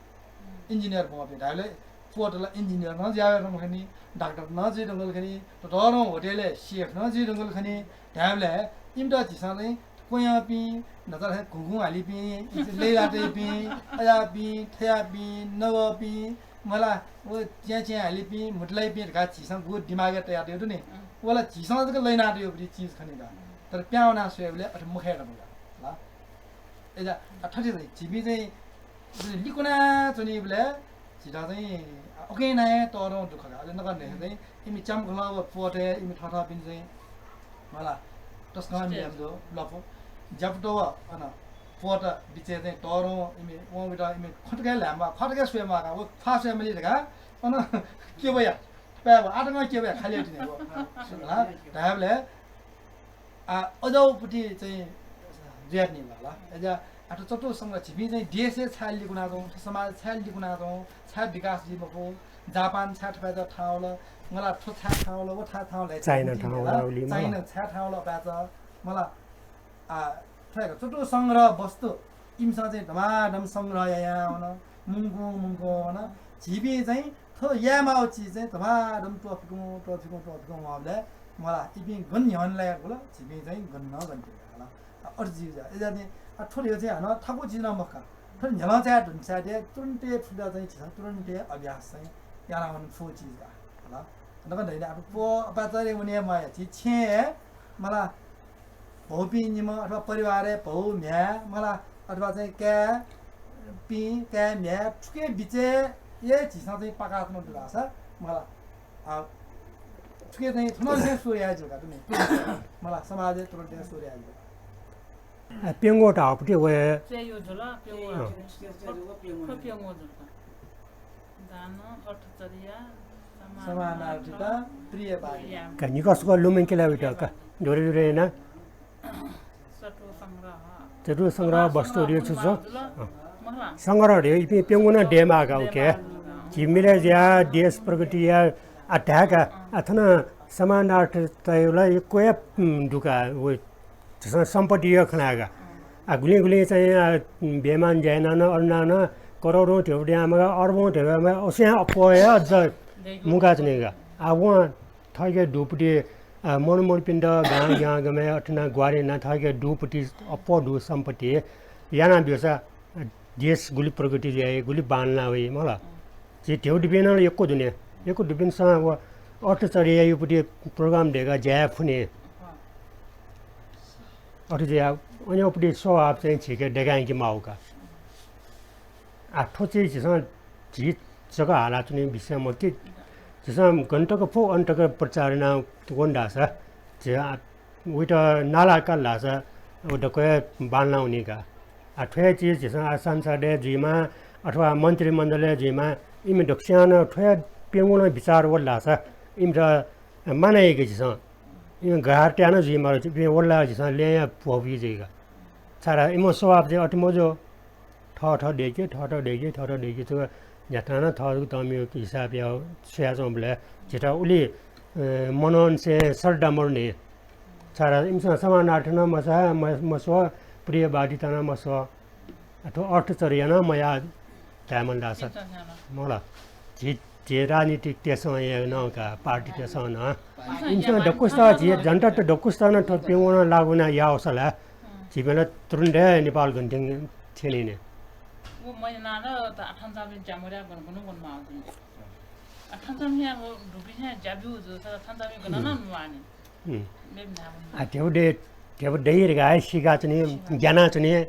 Engineer ब्वंपिं धायेबलय् पोत ला engineer नं जुयावये धुंकल खनी, डाक्टर नं जुइ धुंकल खनी, ततःधंगु होटलय् chef नं जुइ धुंकल खनी धायेबलय् इमित झीसं चाहिँ क्वय्‌पिं, न्हाचः हे घुँघुँ हालीपिं, लय्‌लातय्‌पिं, अज्याःपिं, थज्याःपिं, नवःपिं, मखु ला, व च्याँय् च्याँय् हालीपिं, म्हुतुलाइपिं धकाः झीसं गु दिमागय् तयातयागु दु नि। व ला झीसं जक लय्‌नातयागु चिज खनी का। तर पिहां वनाः स्वयेबलय् अथे मखु हे धकाः ला। अय्‌सा, आ, थथे चाहिँ झीपिं चाहिँ लिकुना च्वनीबलय् झीत चाहिँ, आ, उकिं नं हे तःधंगु दु का। अले नकतिनि चाहिँ इमि च्याम्ह खलः व पोतय् इमि थःथःपिं चाहिँ, मखु ला, तसकं मियाम दु, लप। ज्यापुत व अन पोत बिचय् चाहिँ तःधंगु इमि वंपिन्त इमि खँ तक हे ल्हायेमाः, ख्वाः तक हे स्वयेमाः का, व ख्वाः स्वयेमाली धकाः अन क्यबया, पाय्‌बु, आः तकं क्यबया खालि तिनि व। ला, धायेबलय् आ, अज्याःगुपट्टि चाहिँ जुयातनी ला। अय्‌सा, आ, थ्व चतुर संग्रह झीपिं चाहिँ देशय् छाय् लिकुनाच्वं, थ्व समाज छाय् लिकुनाच्वं, छाय् विकास जुइ मखु, जापान छाय् थपाय्‌चा थाहां वल, मखु ला, थ्व छाय् थाहां वल, व छाय् थाहां वल, चाइना थाहां वल, उलि मखु ला। चाइना छाय् थाहां वल, पाय्‌चा, मखु ला। आ, थ्व हे का, चतुर संग्रह वस्तु, इमिसं चाहिँ धमाधम संग्रह यायां वन, मुंकुं मुंकुं वन, झीपिं चाहिँ थ्व याये माःगु चिज चाहिँ धभाधम त्वःफिकुं, त्वःफिकुं, त्वःफिकुं वंबलय् मला इपिं गन न्ह्यःने लायेगु ला, झीपिं चाहिँ गन नं गन तिनि का। अथे जुइ जा। अय्‌जाःनि आ थ्व ध्यबा चाहिँ हानं थाकु चिज नं मखु का। थ्व न्ह्यलं चाहिँ धुन साइड तुरुन्तय् फुदा चाहिँ झीसं तुरुन्तय् अभ्यास चाहिँ याना वने फु चिज का। हला। नकन धइने अब पो अपाचारे वने माया छि छेँ मला भौपिं निम्ह अथवा परिवारय् भौ म्ह्याय् मला अथवा चाहिँ काय् पिं काय् म्ह्याय् थुके बिचय् हे झीसं चाहिँ पाकाच्वना दुलासा मला आ, थुके चाहिँ थुनंनिसें सुरु याये ज्यू का तुमि। मला समाजय् तुरुन्तय् सुरु याये ज्यू का। आ, प्यंगू धाःगुपट्टि वये। च्वय् जुल, प्यंगू अँ। धाःगु। प्यंगू जुल का। दान, अर्थचर्या, समानार्थता, समानार्थता, प्रिय बाधिता। का निकसक लुमंके ला वइत का। प्रिय बाधिता। जोरे जोरे याना। चतुर संग्रह। चतुर संग्रह, वस्तुर ध्यबा छु छु? अँ। संग्रह ध्यबा इपिं प्यंगू नं दयेमाः का, उके। झी मिले ज्या, देश प्रगति या, आ धाय् का, आ थन समानार्थता ला यक्व हे, उम्, दु का, व झीसं सम्पत्ति या खना का। आ गुलिं गुलिं चाहिँ, आ, बेमान ज्या यानाः नं, अन यानाः नं करोडौं ध्यबा दयेमाः का, अरबौं ध्यबा दयेमाः का, असे अप्वः हे अझ मुंकाच्वनी का। आ वं थःके दुपट्टि, अ, मनमनपिन्त गां ग्यां गमय् अथे यानाः ग्वाहालि यानाः थःके दुपट्टि अप्वः दु सम्पत्ति याना ब्यूसा, अ, देश गुलि प्रगति जुइ, गुलि बांलाना वइ मला। झी ध्यबा दुपिं नं यक्व दुने, यक्व दुपिन्सं व अर्थचर्या याइपट्टि program दयेकाः ज्या याये फुने। अथे जुयाः अन्योपट्टि स्वभाव चाहिँ झीके दयेकायंके माःगु का। आ थ्व चाहिँ झीसं झी जक हालाच्वने विषय मखु कि झीसं गन तक फु अन तक प्रचार याना वन धाःसा झी आ, उइत नाला काल धाःसा व दक्व हे बांलाना वनी का। आ थ्व हे चिज झीसं आ संसदय् जुइमा अथवा मन्त्रीमण्डलय् जुइमा इमि दक्वसियां नं थ्व हे प्यंगू नं बिचार वल धाःसा इमित मानय् याइके झीसं इमि ग्रहार त्यानं जुइमाल, इपिं वल ला झीसं लँय् या भ्वपुइ जुइ का। छाय् धाःसा इमिगु स्वभाव चाहिँ अति मजू। थःथः दय्‌के, थःथः दय्‌के, थःथः दय्‌के, छकः न्ह्याथां नं थःगु तःमिगु हिसाब याः स्वयाच्वंबलय् झीत उलि, अ, मनंनिसें श्रद्धा मरुनि। छाय् धाःसा इमिसं समानार्थ नं मस्व, म-, मस्व, प्रिय बाधिता नं मस्व। अथवा अर्थचर्या नं मयाः धायेमाल धाःसा। मला। झी, झी राजनीतिकतय्‌सं हे नं का, पार्टीतय्‌सं नं। इमिसं दक्वसित झी जनतात दक्वसित नं थ्व प्यंगू नं लागू याना याःसा ला, झीपिं ला तुरुन्त हे नेपाल गनथें थ्यनी ने। व महिना ला त आथान चाबी ज्यामर्या गन गन गन माः जुइ। आथान चाबी हे व दुबी हे ज्याबी जूसा आथान चाबी गन नं माःनि। हम्म। बेब न्हाय् आ, ध्यबा दइ, ध्यबा दइ धकाः हे सीकाच्वनी, ग्यानाच्वनी। अँ।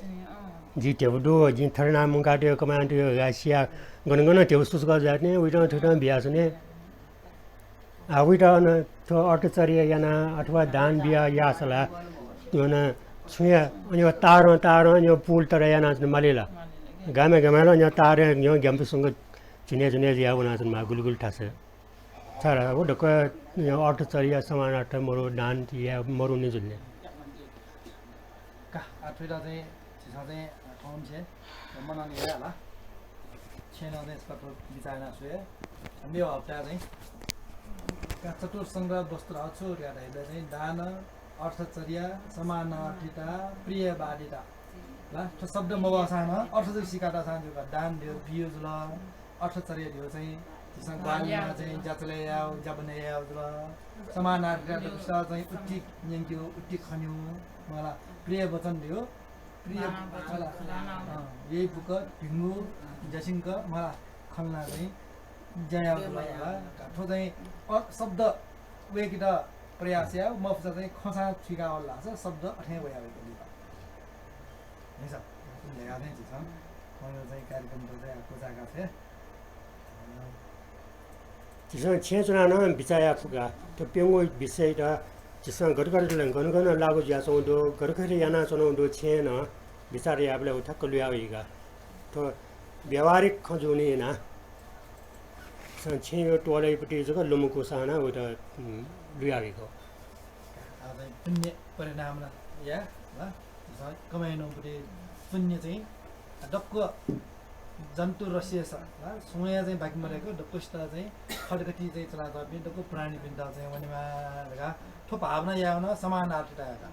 जि ध्यबा दु, जिं थथे याना मुंकातयागु कमाय् तयागु धकाः सियाः गन गन ध्यबा सुचुका जुयाच्वनी, उइत थुइत बियाच्वनी। आ, उइत अन थ्व अर्थचर्या याना अथवा दान बिया याःसा ला, अन छुं हे, अन तारं, तारं, अन पुल तरा यानाच्वने माली ला। गामय् गामय् ला अन तारं, अन ग्याम्फु सुंक झिने झिने जुया वनाच्वने माः गुलि गुलि थासय्। छाय् धाःसा व दक्व अर्थचर्या समानार्थ मरु, दान या मरुनि जुल। का, आ, थुइत चाहिँ झीसं चाहिँ, अ, कम छेँ मनन याये ला। छेँ नं चाहिँ छकः थ्व बिचाः याना स्वये। मेगु हप्ताय् चाहिँ का चतुर संग्रह वस्तु धाःगु छु धकाः धाइबलय् चाहिँ दान, अर्थचर्या, समानार्थिता, प्रिय बाधिता। ला, थ्व शब्द मब्वःसां नं अर्थ जक सीकातःसां जूगु का। दान धयागु बियो जुल, अर्थचर्या धयागु चाहिँ झीसं ग्वाहालि यानाः चाहिँ ज्याचलय् यायेगु, ज्याबनय् यायेगु जुल। समानार्थिता दक्वसित चाहिँ उतिक न्यंकेगु, उतिक खनेगु, मला। प्रिय वचन धयागु, प्रिय, मला। अँ, यइपुक, भिंगु, ज्यासिंक, मला, खँ ल्हानाः चाहिँ ज्या यायेगु जुल, मला। थ्व चाहिँ अ, शब्द वय्‌केत प्रयास यायेगु, मफुसा चाहिँ खँसां थुइका वल धाःसा शब्द अथें वया वय्‌केगु जुल। हिसाब, कुन धयाः चाहिँ झीसं थौंया चाहिँ कार्यक्रमत चाहिँ क्वचाय्‌का छ्वये। अ, झीसं छेँय् च्वनाः नं बिचाः याये फु का। थ्व प्यंगू विषयत झीसं गथे गथे, गन गन लागू जुयाच्वंगु दु, गथे गथे यानाच्वनागु दु, छेँय् नं बिचाः यायेबलय् व ठ्याक्क लुया वइ का। थ्व व्यावहारिक खँ जूगुलिं यानाः झीसं छेँय् त्वालय्‌पट्टि जक लुमंकूसां नं वइत, उम्, लुया वइ का। आ, चाहिँ पुण्य परिणाम ला, या, ला, झीसं कमाइ यानागुपट्टि पुण्य चाहिँ दक्व जन्तु रसेस, ला, सुयां चाहिँ बाकि मदय्‌क दक्वसित चाहिँ खड्गति चाहिँ च्वनातःपिं दक्व प्राणीपिन्त चाहिँ वनेमा धकाः थ्व भावना यायेगु नं समानार्थिता का।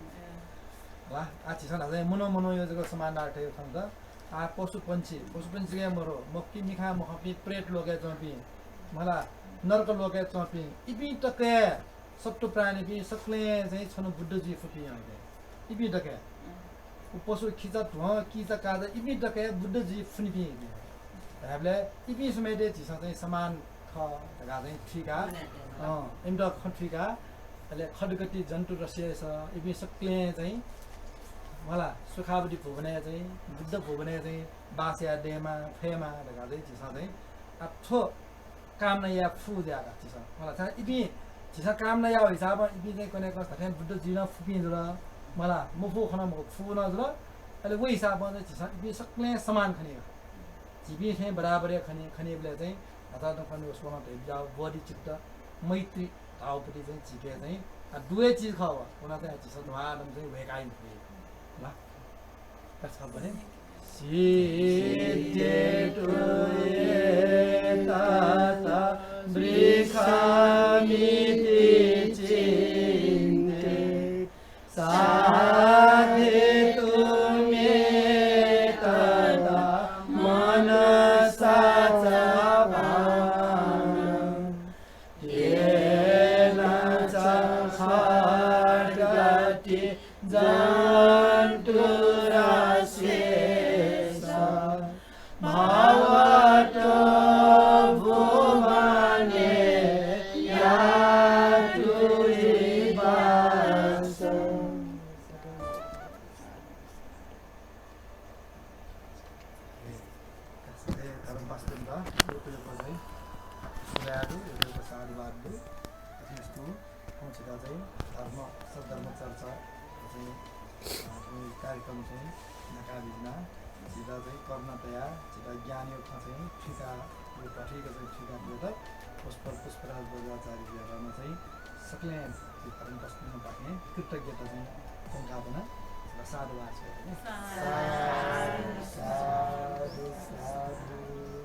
ला, आ, झीसं धाःसा चाहिँ मनू मनूया जक समानार्थ खनेत, आ, पशुपंक्षी, पशुपंक्षीके मरु, मखु कि मिखां मखंपिं प्रेत लोकय् च्वंपिं मला, नरक लोकय् च्वंपिं, इपिं तक हे सत्त्व प्राणीपिं सकलें चाहिँ छन्हु बुद्ध जुइ फुपिं हं। इपिं तक हे। उ पशु खिचा ध्वं, किचा काचा, इपिं तक हे बुद्ध जुइ फुनिपिं इपिं। धायेबलय् इपिं समेत हे झीसं चाहिँ समान खः धकाः चाहिँ थुइका, अँ, इमित खँ थुइका, अले खड्गति जन्तु रसेस, इपिं सकलें चाहिँ मला सुखावती भुवनय् चाहिँ, बुद्ध भुवनय् चाहिँ बास याये दयेमा, फयेमा धकाः चाहिँ झीसं चाहिँ, आ, थ्व कामना याये फु जुयाः का झीसं। मला, छाय् इपिं झीसं कामना याः हिसाबं इपिं चाहिँ कन्हय् कस धात्थें बुद्ध जुइ नं फुपिं जुल। मला, मफु खँ नं मखु, फु नं जुल। अले व हिसाबं चाहिँ झीसं इपिं सकलें समान खनी का। झीपिं थें बराबर हे खनी, खनीबलय् चाहिँ हजारौं खँ व स्वलं धयाबिज्याःगु बोधिचित्त, मैत्री धाःगुपति चाहिँ झीके चाहिँ, आ, दुगु हे चिज खः व। व नं चाहिँ झीसं ध्वादम चाहिँ वय्काइ मखु। ला? सिद्धे तु एतत् वृक्षमिति चिन्ते, साधितुमेतदा मनसा च वाङ्मनसा। येन च खड्गति जन्तुरसेस भवतो भुवने यातु हि वास। ए, धर्मपालपिन्त, यो, यो चाहिँ सुभाय् दु, यो, यो साधुवाद दु। अथेस्तु, थौं छितः चाहिँ धर्म, सद्धर्म चर्चा चाहिँ, अ, थौं कार्यक्रम चाहिँ नाकाबिज्यानाः, छितः चाहिँ करुणा तयाः, छितः ज्ञानया खँ चाहिँ थुइका, यो ध्वाथुइक चाहिँ थुइका वयेत पुष्प, पुष्पराज बज्राचार्यजुयात नं चाहिँ सकलें धर्मपालपिनिपाखें कृतज्ञता चाहिँ च्वंकाः वना। साधुवाद। साधु, साधु, साधु।